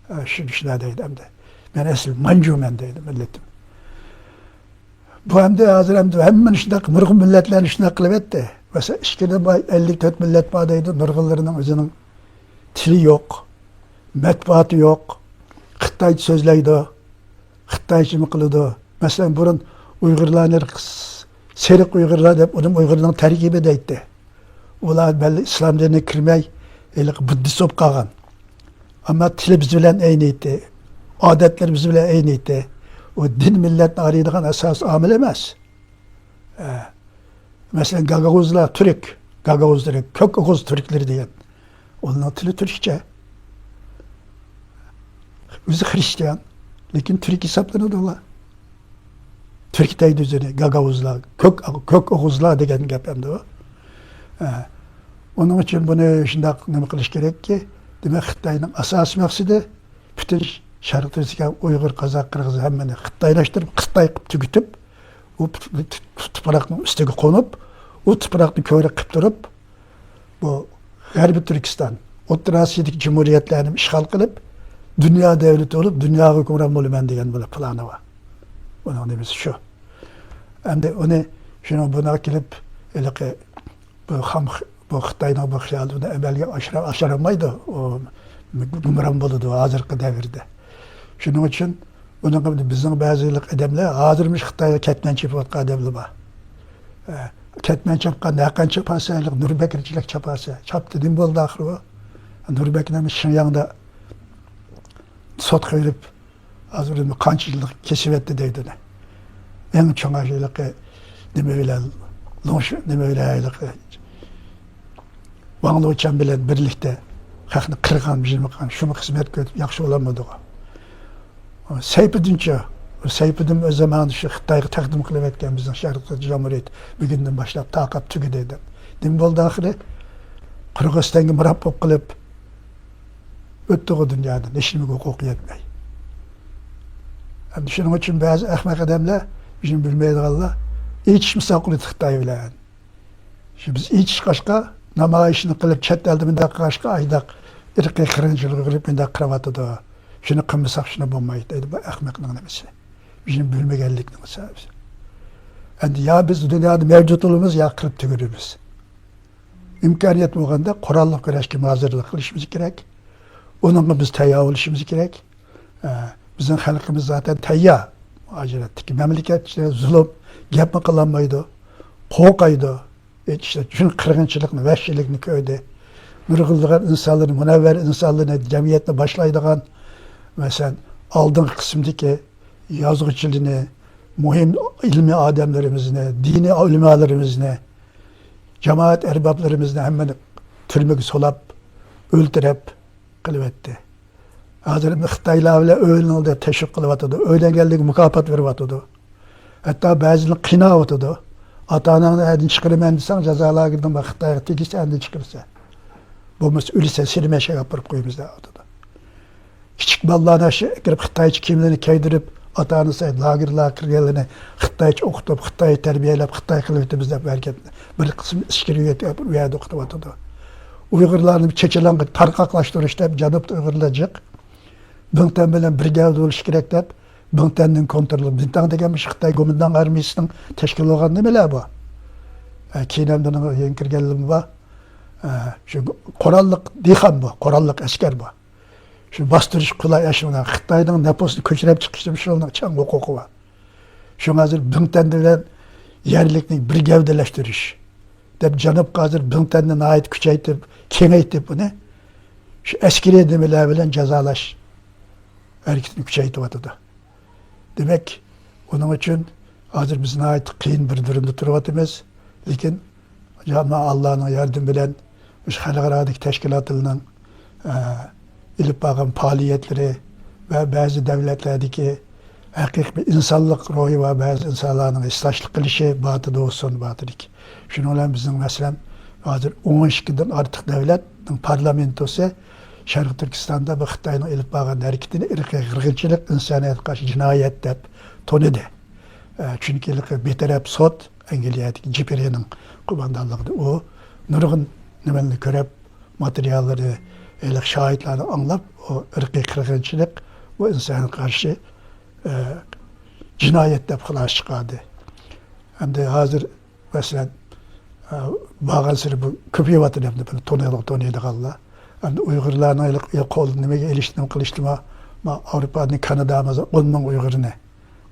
ئە، شۇ، شۇنداق دەيدۇ ئەمدى. مەن ئەسلى مانجۇمەن دەيدۇ مىللىتىم. بۇ ئەمدى ھازىر ئەمدى ھەممىنى شۇنداق، نۇرغۇن مىللەتلەرنى شۇنداق قىلىۋەتتى. مەسىلەن، ئىچكىرىدە بار ئەللىك تۆت مىللەت بار دەيدۇ، نۇرغۇنلىرىنىڭ ئۆزىنىڭ تىلى يوق، مەتبۇئاتى يوق، خىتايچە سۆزلەيدۇ، خىتايچە نېمە قىلىدۇ. مەسىلەن، بۇرۇن ئۇيغۇرلارنى سېرىق ئۇيغۇرلار دەپ، ئۇدۇم ئۇيغۇرنىڭ تەركىبى دەيتتى. ئۇلار بەللى ئىسلام دىنىگە كىرمەي، ھېلىقى بۇددىست بولۇپ قالغان. ئەمما تىلى بىز بىلەن ئەينىيتتى، ئادەتلىرى بىز بىلەن ئەينىيتتى. ئۇ دىن مىللەتنى ئايرىيدىغان ئاساسىي ئامىل ئەمەس. ئە، مەسىلەن، گاگاۋۇزلار تۈرك، گاگاۋۇزلىرى، كۆك ئوغۇز تۈركلىرى دېگەن. ئۇلارنىڭ تىلى تۈركچە. ئۆزى خرىستىيان، لېكىن تۈرك ھېسابلىنىدۇ ئۇلار. تۈرك دەيدۇ ئۆزىنى، گاگاۋۇزلار، كۆك، كۆك ئوغۇزلار دېگەن گەپ ئەمدى ئۇ. ئە، ئۇنىڭ ئۈچۈن بۇنى شۇنداق نېمە قىلىش كېرەككى، دېمەك، خىتاينىڭ ئاساسىي مەقسىتى پۈتۈن شەرقىي تۈركىستان، ئۇيغۇر، قازاق، قىرغىز ھەممىنى خىتايلاشتۇرۇپ، خىتاي قىلىپ تۈگىتىپ، ئۇ تۇپراقنىڭ ئۈستىگە قونۇپ، ئۇ تۇپراقنى كۆۋرۈك قىلىپ تۇرۇپ، بۇ غەربىي تۈركىستان، ئوتتۇرا ئاسىيادىكى جۇمھۇرىيەتلەرنى ئىشغال قىلىپ، دۇنيا دۆلىتى بولۇپ، دۇنياغا ھۆكۈمران بولىمەن دېگەن بۇ پىلانى بار. ئۇنىڭ نېمىسى شۇ. ئەمدى ئۇنى شۇنىڭ بۇنىڭغا كېلىپ، ھېلىقى بۇ خام، بۇ خىتاينىڭ بۇ خىيالى ئۇنى ئەمەلگە ئاشۇرا-، ئاشۇرالمايدۇ. ئۇ گۇمران بولىدۇ ھازىرقى دەۋردە. شۇنىڭ ئۈچۈن ئۇنىڭغا بىزنىڭ بەزى ئادەملەر ھازىرمۇ خىتايغا كەتمەن چېپىۋاتقان ئادەملەر بار. ئە، كەتمەن چاپقان، ھەققانچە چاپارسەن، نۇربەكرىچىلىك چاپارسەن. چاپتى، نېمە بولدى ئاخىرى ئۇ؟ نۇربەكنى شىنجاڭدا سوتقا بېرىپ، ھازىر ئۇنى قانچە يىللىق كېسىۋەتتى دەيدۇ ئۇنى. ئەڭ چوڭ ھېلىقى نېمە بىلەن، لوڭش-، نېمە بىلەن ھېلىقى ۋاڭ لېچۈەن بىلەن بىرلىكتە خەقنى قىرغان، بىزنى قىرغان، شۇمۇ خىزمەت كۆرۈپ ياخشى بولالمىدىغۇ. سەيپىدىنچۇ، سەيپىدىن ئۆز زامانىدا شۇ خىتايغا تەقدىم قىلىۋەتكەن بىزنىڭ شەرقىي جۇمھۇرىيەت بۈگۈندىن باشلاپ تاقاپ تۈگىدى دەپ. نېمە بولدى ئاخىرى؟ قىرغىزىستانغا مۇرات بولۇپ قېلىپ، ئۆتتىغۇ دۇنيادىن، ھېچنېمىگە ھوقۇقى يەتمەي. ئەمدى شۇنىڭ ئۈچۈن بەزى ئەخمەق ئادەملەر، بىزنى بىلمەيدىغانلار، ئېچىشمىساق قىلىدۇ خىتاي بىلەن. شۇ بىز ئېچىشقاچقا، نامايىشنى قىلىپ، چەت ئەلدە مۇنداق قىلغاچقا، ئايداق ئىرقىي قىرغىنچىلىق قىلىپ مۇنداق قىلىۋاتىدۇ. شۇنى قىلمىساق شۇنى بولمايدۇ دەيدۇ. بۇ ئەخمەقنىڭ نېمىسى؟ بىزنى بىلمىگەنلىكنىڭ سەۋەبى. ئەمدى يا بىز دۇنيادا مەۋجۇت بولىمىز، يا قىرىپ تۈگىرىمىز. ئىمكانىيەت بولغاندا قوراللىق كۈرەشكە ھازىرلىق قىلىشىمىز كېرەك. ئۇنىڭغا بىز تەييار بولۇشىمىز كېرەك. ئە، بىزنىڭ خەلقىمىز زاتەن تەييار. مۇھاجىرەتتىكى مەملىكەت ئىچىدە زۇلۇم، گەپمۇ قىلالمايدۇ، قورقايدۇ. ئېيتىشتا، چۈنكى قىرغىنچىلىقنى، ۋەھشىيلىكنى كۆردى. نۇرغۇنلىغان ئىنسانلىرىنى، مۇنەۋۋەر ئىنسانلىرىنى، جەمئىيەتنى باشلايدىغان، مەسىلەن، ئالدىنقى قىسىمدىكى يازغۇچىلىرىنى، مۇھىم ئىلمىي ئادەملىرىمىزنى، دىنىي ئۆلىمالىرىمىزنى، جامائەت ئەربابلىرىمىزنى ھەممىنى تۈرمىگە سولاپ، ئۆلتۈرۈپ قىلىۋەتتى. ھازىر خىتايلار بىلەن ئۆيلىنىڭ دەپ تەشۋىق قىلىۋاتىدۇ. ئۆيلەنگەنلىكىگە مۇكاپات بېرىۋاتىدۇ. ھەتتا بەزىلىرىنى قىيناۋاتىدۇ. ئاتا-ئاناڭنى ئەندىن چىقىرىمەن دېسەڭ، جازا لاگېرىدىن خىتايغا تېگىشتە ئەندىن چىقىرىسەن. بولمىسا ئۆلىسەن، سېنى مەشەگە ئاپىرىپ قويىمىز دەۋاتىدۇ. كىچىك بالىلارنى شۇ كىرىپ خىتايچە كىيىملىرىنى كىيدۈرۈپ، ئاتا-ئانىسى لاگېرلارغا كىرگەنلىرىنى خىتايچە ئوقۇتۇپ، خىتاي تەربىيەلەپ، خىتاي قىلىۋېتىمىز دەپ ھەرىكەت، بىر قىسىم ئەسكىرىي ئۇ يەردە ئوقۇتۇۋاتىدۇ. ئۇيغۇرلارنى چېچىلاڭغا تارقاقلاشتۇرۇش دەپ، جەنۇبتا ئۇيغۇرلار جىق. بىڭتۈەن بىلەن بىر گەۋدە بولۇش كېرەك دەپ، بىڭتۈەننىڭ كونترولى، بىڭتۈەن دېگەن مۇشۇ خىتاي گومىنداڭ ئارمىيىسىنىڭ تەشكىل بولغان نېمىلەر بۇ. ئە، كېيىن ھەمدە يېڭى كىرگەنلىرىمۇ بار. ئە، شۇ قوراللىق دېھقان بۇ، قوراللىق ئەسكەر بۇ. شۇ باستۇرۇش قولاي ئەشۇنداق. خىتاينىڭ نوپۇسىنى كۆچۈرۈپ چىقىشتا شۇنىڭ چەڭ ھوقۇقى بار. شۇڭا ھازىر بىڭتۈەن بىلەن يەرلىكنى بىر گەۋدىلەشتۈرۈش دەپ، جەنۇبقا ھازىر بىڭتۈەننى ناھايىتى كۈچەيتىپ، كېڭەيتىپ، بۇنى شۇ ئەسكىرىي نېمىلەر بىلەن جازالاش ھەرىكىتىنى كۈچەيتىۋاتىدۇ. دېمەك، ئۇنىڭ ئۈچۈن ھازىر بىز ناھايىتى قىيىن بىر دۇرۇمدا تۇرۇۋاتىمىز. لېكىن، يا-، ئاللانىڭ ياردىمى بىلەن مۇشۇ خەلقئارادىكى تەشكىلاتلارنىڭ، ئە، ئېلىپ بارغان پائالىيەتلىرى ۋە بەزى دۆلەتلەردىكى ھەقىقىي بىر ئىنسانلىق روھى بار بەزى ئىنسانلارنىڭ ھېسداشلىق قىلىشى باتىدۇ، سۇن باتىدىكى. شۇنىڭ بىلەن بىزنىڭ، مەسىلەن، ھازىر ئون ئىككىدىن ئارتۇق دۆلەتنىڭ پارلامېنتوسى شەرقىي تۈركىستاندا بۇ خىتاينىڭ ئېلىپ بارغان ھەرىكىتىنى ئىرقىي قىرغىنچىلىق، ئىنسانىيەتكە قارشى جىنايەت دەپ تونۇدى. ئە، چۈنكى ھېلىقى بىتەرەپ سوت، ئەنگلىيەدىكى جېپرىنىڭ قوماندانلىقىدا ئۇ نۇرغۇن نېمىلەرنى كۆرۈپ، ماتېرىياللىرى، ھېلىقى شاھىتلارنى ئاڭلاپ، ئۇ ئىرقىي قىرغىنچىلىق، ئۇ ئىنسانىيەتكە قارشى، ئە، جىنايەت دەپ خۇلاسە چىقاردى. ئەمدى ھازىر، مەسىلەن، ئە، بارغانسېرى بۇ كۆپىيىۋاتىدۇ، ئەمدى بۇنى تونۇيدىغان، تونۇيدىغانلار. ئەمدى ئۇيغۇرلارنىڭ ھېلىقى قول نېمىگە ئېلىشتى، نېمە قىلىشتىمۇ، ما، ئاۋروپانىڭ كانادامىزدا ئون مىڭ ئۇيغۇرنى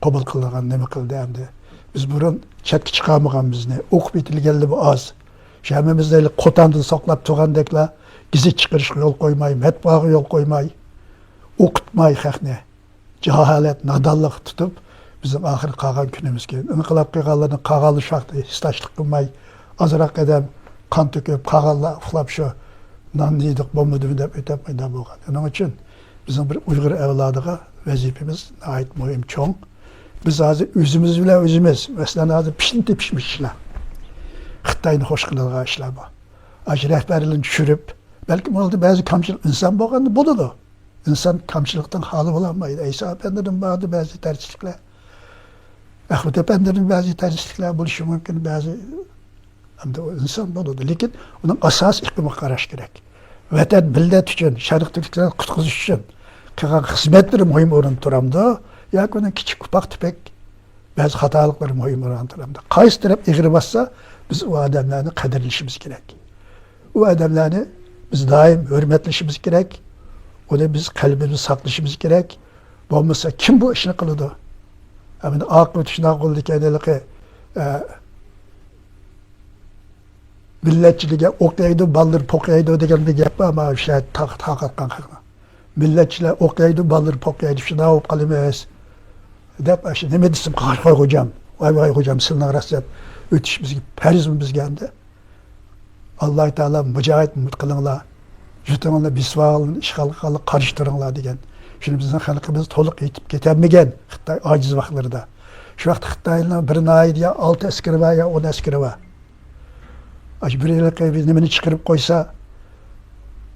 قوبۇل قىلغان، نېمە قىلدى ئەمدى. بىز بۇرۇن چەتكە چىقارمىغان بىزنى، ئوقۇپ يېتىلگەنلىرى ئاز. شۇ ھەممىمىزنى قوتاندىن ساقلاپ تۇرغاندەكلا، گېزىت چىقىرىشقا يول قويماي، مەتبۇئاغا يول قويماي، ئوقۇتماي خەقنى. جاھالەت، نادانلىق تۇتۇپ، بىزنىڭ ئاخىرى قالغان كۈنىمىز كېلىپ، ئىنقىلاب قىلغانلارنى قالغانلار شۇ ۋاقىتتا ھېسداشلىق قىلماي، ئازراق ئادەم قان تۆكۈپ، قالغانلار ئۇخلاپ، شۇ ناننى يېدۇق، بولمىدىمۇ دەپ ئۆتەپ مايدا بولغان. ئۇنىڭ ئۈچۈن بىزنىڭ بىر ئۇيغۇر ئەۋلادىغا ۋەزىپىمىز ناھايىتى مۇھىم، چوڭ. بىز ھازىر ئۆزىمىز بىلەن ئۆزىمىز، مەسىلەن، ھازىر پىشنى تېپىشمىش ئىشلار. خىتاينى خوش قىلىدىغان ئىشلار بۇ. ئاشۇ رەھبەرلەرنى چۈشۈرۈپ، بەلكىم ئۇلاردا بەزى كامچىلىق ئىنسان بولغاندا بولىدۇ. ئىنسان كامچىلىقتىن خالىي بولالمايدۇ. ئەيسا ئەپەندىدىن باردى بەزى تەرسلىكلەر. ئەخمەت ئەپەندىدىن بەزى تەرسلىكلەر بولۇشى مۇمكىن، بەزى ئەمدى ئۇ ئىنسان بولىدۇ، لېكىن ئۇنىڭ ئاساسىي ئېقىمىغا قاراش كېرەك. ۋەتەن، مىللەت ئۈچۈن، شەرقىي تۈركىستاننى قۇتقۇزۇش ئۈچۈن قىلغان خىزمەتلىرى مۇھىم ئورۇندا تۇرامدۇ ياكى ئۇنىڭ كىچىك ئۇپاق تۈپەك بەزى خاتالىقلىرى مۇھىم ئورۇندا تۇرامدۇ؟ قايسى تەرەپ ئېغىر باسسا، بىز ئۇ ئادەملەرنى قەدىرلىشىمىز كېرەك. ئۇ ئادەملەرنى بىز دائىم ھۆرمەتلىشىمىز كېرەك. ئۇنى بىز قەلبىمىزدە ساقلىشىمىز كېرەك. بولمىسا كىم بۇ ئىشنى قىلىدۇ؟ ئەمدى ئاقىۋىتى شۇنداق بولىدىكەن، ھېلىقى، ئە، مىللەتچىلىككە ئوق يەيدۇ، بالىلىرى پوق يەيدۇ دېگەن بىر گەپ بار، مانا شۇ تاق-، تاقاتقان خەقنىڭ. مىللەتچىلەر ئوق يەيدۇ، بالىلىرى پوق يەيدۇ، شۇنداق بولۇپ قالىمىز دەپ، ئاشۇ نېمە دېسەم، قاش قوي خوجام، ۋاي ۋاي خوجام، سىلىنىڭ راست دەپ ئۆتۈشىمىزگە پەرزمۇ بىزگە ئەمدى. ئاللاھ تائالا مۇجاھىد ئۈمىد قىلىڭلار، يۇرتۇڭلارنى بېسىۋالغان، ئىشغال قىلغانلارغا قارشى تۇرۇڭلار دېگەن. شۇنى بىزنىڭ خەلقىمىز تولۇق يېتىپ كېتەلمىگەن خىتاي ئاجىز ۋاقىتلىرىدا. شۇ ۋاقىتتا خىتاينىڭ بىر ناھىيىدە يا ئالتە ئەسكىرى بار، يا ئون ئەسكىرى بار. ئاشۇ بىر ھېلىقى بىر نېمىنى چىقىرىپ قويسا،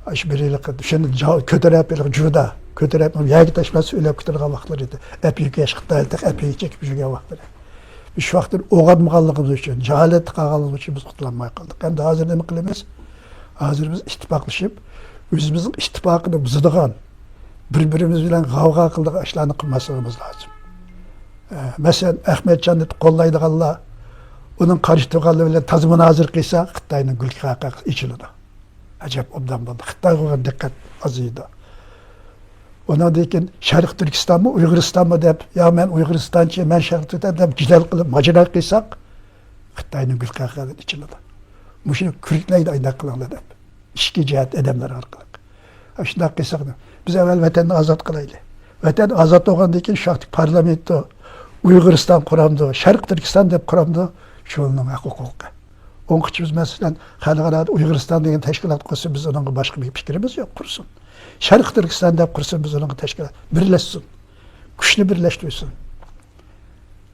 ئاشۇ بىر ھېلىقى شۇنى جا-، كۆتۈرۈپ، ھېلىقى جودا كۆتۈرۈپ، يەرگە تاشلاپ سۆيلەپ كېتىدىغان ۋاقىتلىرى ئىدى. ئەپىيىكى ياش خىتاي، ھېلىقى ئەپىيىكى چېكىپ يۈرگەن ۋاقىتلىرى. بىز شۇ ۋاقىتتا ئويغانمىغانلىقىمىز ئۈچۈن، جاھالەتتە قالغانلىقىمىز ئۈچۈن بىز قۇتۇلالماي قالدۇق. ئەمدى ھازىر نېمە قىلىمىز؟ ھازىر بىز ئىتتىپاقلىشىپ، ئۆزىمىزنىڭ ئىتتىپاقىنى بۇزىدىغان، بىر-بىرىمىز بىلەن غەۋغا قىلىدىغان ئىشلارنى قىلماسلىقىمىز لازىم. ئە، مەسىلەن، ئەخمەتجاننى قوللايدىغانلار، ئۇنىڭ قارشى تۇرغانلار بىلەن تازا مۇنازىرە قىلسا، خىتاينىڭ گۈلكاكا ئېچىلىدۇ. ئەجەب ئوبدان بولدى. خىتايغا بولغان دىققەت ئازىيىدۇ. ئۇنىڭدىن كېيىن شەرقىي تۈركىستانمۇ، ئۇيغۇرىستانمۇ دەپ، يا مەن ئۇيغۇرىستانچى، مەن شەرقىي تۈركىستان دەپ جېدەل قىلىپ، ماجىرا قىلساق، خىتاينىڭ گۈلكاكىسىدىن ئېچىلىدۇ. مۇشۇنى كۈركلەيدۇ، ئاينداق قىلىڭلار دەپ. ئىچكى جەھەت ئادەملەر ئارقىلىق. شۇنداق قىلساق، بىز ئەۋۋەل ۋەتەننى ئازاد قىلايلى. ۋەتەن ئازاد بولغاندىن كېيىن شۇ ۋاقىتتا پارلامېنتو، ئۇيغۇرىستان قۇرامدۇ، شەرقىي تۈركىستان دەپ قۇرامدۇ، شۇنىڭ ھەق ھوقۇقى. ئوڭقىچىمىز، مەسىلەن، خەلقئارادا ئۇيغۇرىستان دېگەن تەشكىلات قۇرسۇن، بىز ئۇنىڭغا باشقا بىر پىكرىمىز يوق، قۇرسۇن. شەرقىي تۈركىستان دەپ قۇرسۇن، بىز ئۇنىڭغا تەشكىلات بىرلەشسۇن. كۈچنى بىرلەشتۈرسۇن.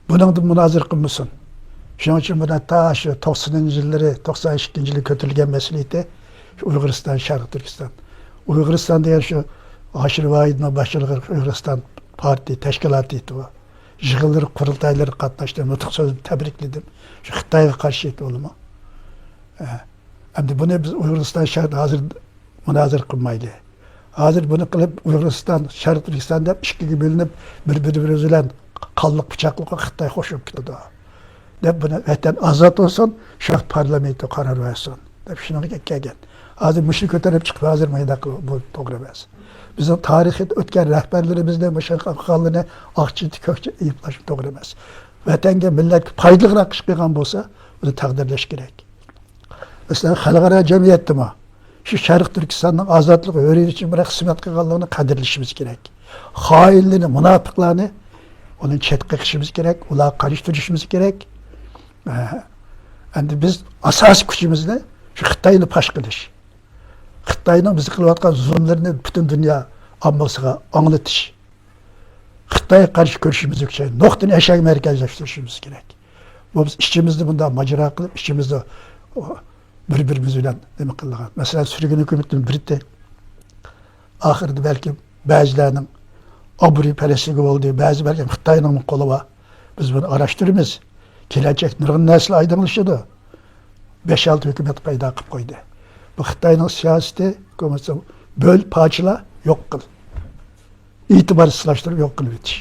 بۇنىڭدىن مۇنازىرە قىلمىسۇن. شۇنىڭ ئۈچۈن بۇنى تا شۇ توقسىنىنچى يىللىرى، توقسان ئىككىنچى يىلى كۆتۈرۈلگەن مەسىلە ئىدى. شۇ ئۇيغۇرىستان، شەرقىي تۈركىستان. ئۇيغۇرىستان دېگەن شۇ ھاشىر ۋاھىدنىڭ باشچىلىقىدىكى ئۇيغۇرىستان پارتىيە تەشكىلاتى ئىدى ئۇ. يىغىنلىرى، قۇرۇلتايلىرى قاتناشتى، نۇتۇق سۆزلىدى، تەبرىكلىدىم. شۇ خىتايغا قارشى ئىدى ئۇلىمۇ. ئە، ئەمدى بۇنى بىز ئۇيغۇرىستان شەرقىدە ھازىر مۇنازىرە قىلمايلى. ھازىر بۇنى قىلىپ، ئۇيغۇرىستان، شەرقىي تۈركىستان دەپ ئىككىگە بۆلۈنۈپ، بىر-بىرى بىلەن قانلىق پىچاقلىققا خىتاي قوشۇلۇپ كېتىدۇ. دەپ بۇنى ۋەتەن ئازاد بولسۇن، شۇ ۋاقىت پارلامېنتو قارار بەرسۇن، دەپ شۇنىڭغا كەلگەن. ھازىر مۇشۇنى كۆتۈرۈپ چىقىپ، ھازىر مۇنداق قىلىپ، بۇ توغرا ئەمەس. بىزنىڭ تارىخىي ئۆتكەن رەھبەرلىرىمىزنى، مۇشۇ قىلغانلىرىنى ئاق چىتى، كۆك چىتى ئەيىبلەش توغرا ئەمەس. ۋەتەنگە، مىللەتكە پايدىلىقراق ئىش قىلغان بولسا، ئۇنى تەقدىرلەش كېرەك. مەسىلەن، خەلقئارا جەمئىيەتتىمۇ شۇ شەرقىي تۈركىستاننىڭ ئازادلىقى، ھۆرىيىتى ئۈچۈن بىر خىزمەت قىلغانلىقىنى قەدىرلىشىمىز كېرەك. خائىنلىرىنى، مۇناپىقلارنى ئۇنى چەتكە قېقىشىمىز كېرەك، ئۇلارغا قارشى تۇرۇشىمىز كېرەك. ئە، ئەمدى بىز ئاساسىي كۈچىمىزنى شۇ خىتاينى پاش قىلىش، خىتاينىڭ بىزگە قىلىۋاتقان زۇلۇملىرىنى پۈتۈن دۇنيا ئاممىسىغا ئاڭلىتىش، خىتايغا قارشى كۈرىشىمىز كېرەك. نۇقتىنى ئەشەگە مەركەزلەشتۈرۈشىمىز كېرەك. بۇ بىز ئىچىمىزدە بۇنداق ماجىرا قىلىپ، ئىچىمىزدە بىر-بىرىمىز بىلەن نېمە قىلىدىغان. مەسىلەن، سۈرگۈن ھۆكۈمىتىنىڭ بىرىتى ئاخىرىدا بەلكىم بەزىلەرنىڭ ئابرۇيپەرەسلىكى بولدى، بەزى بەلكىم خىتاينىڭمۇ قولى بار. بىز بۇنى ئاراشتۇرىمىز. كېلەچەكتە نۇرغۇن نەرسىلەر ئايدىڭلىشىدۇ. بەش-ئالتە ھۆكۈمەت پەيدا قىلىپ قويدى. بۇ خىتاينىڭ سىياسىتى، بولمىسا بۆل، پارچىلا، يوق قىل. ئېتىبارسىزلاشتۇرۇپ يوق قىلىۋېتىش.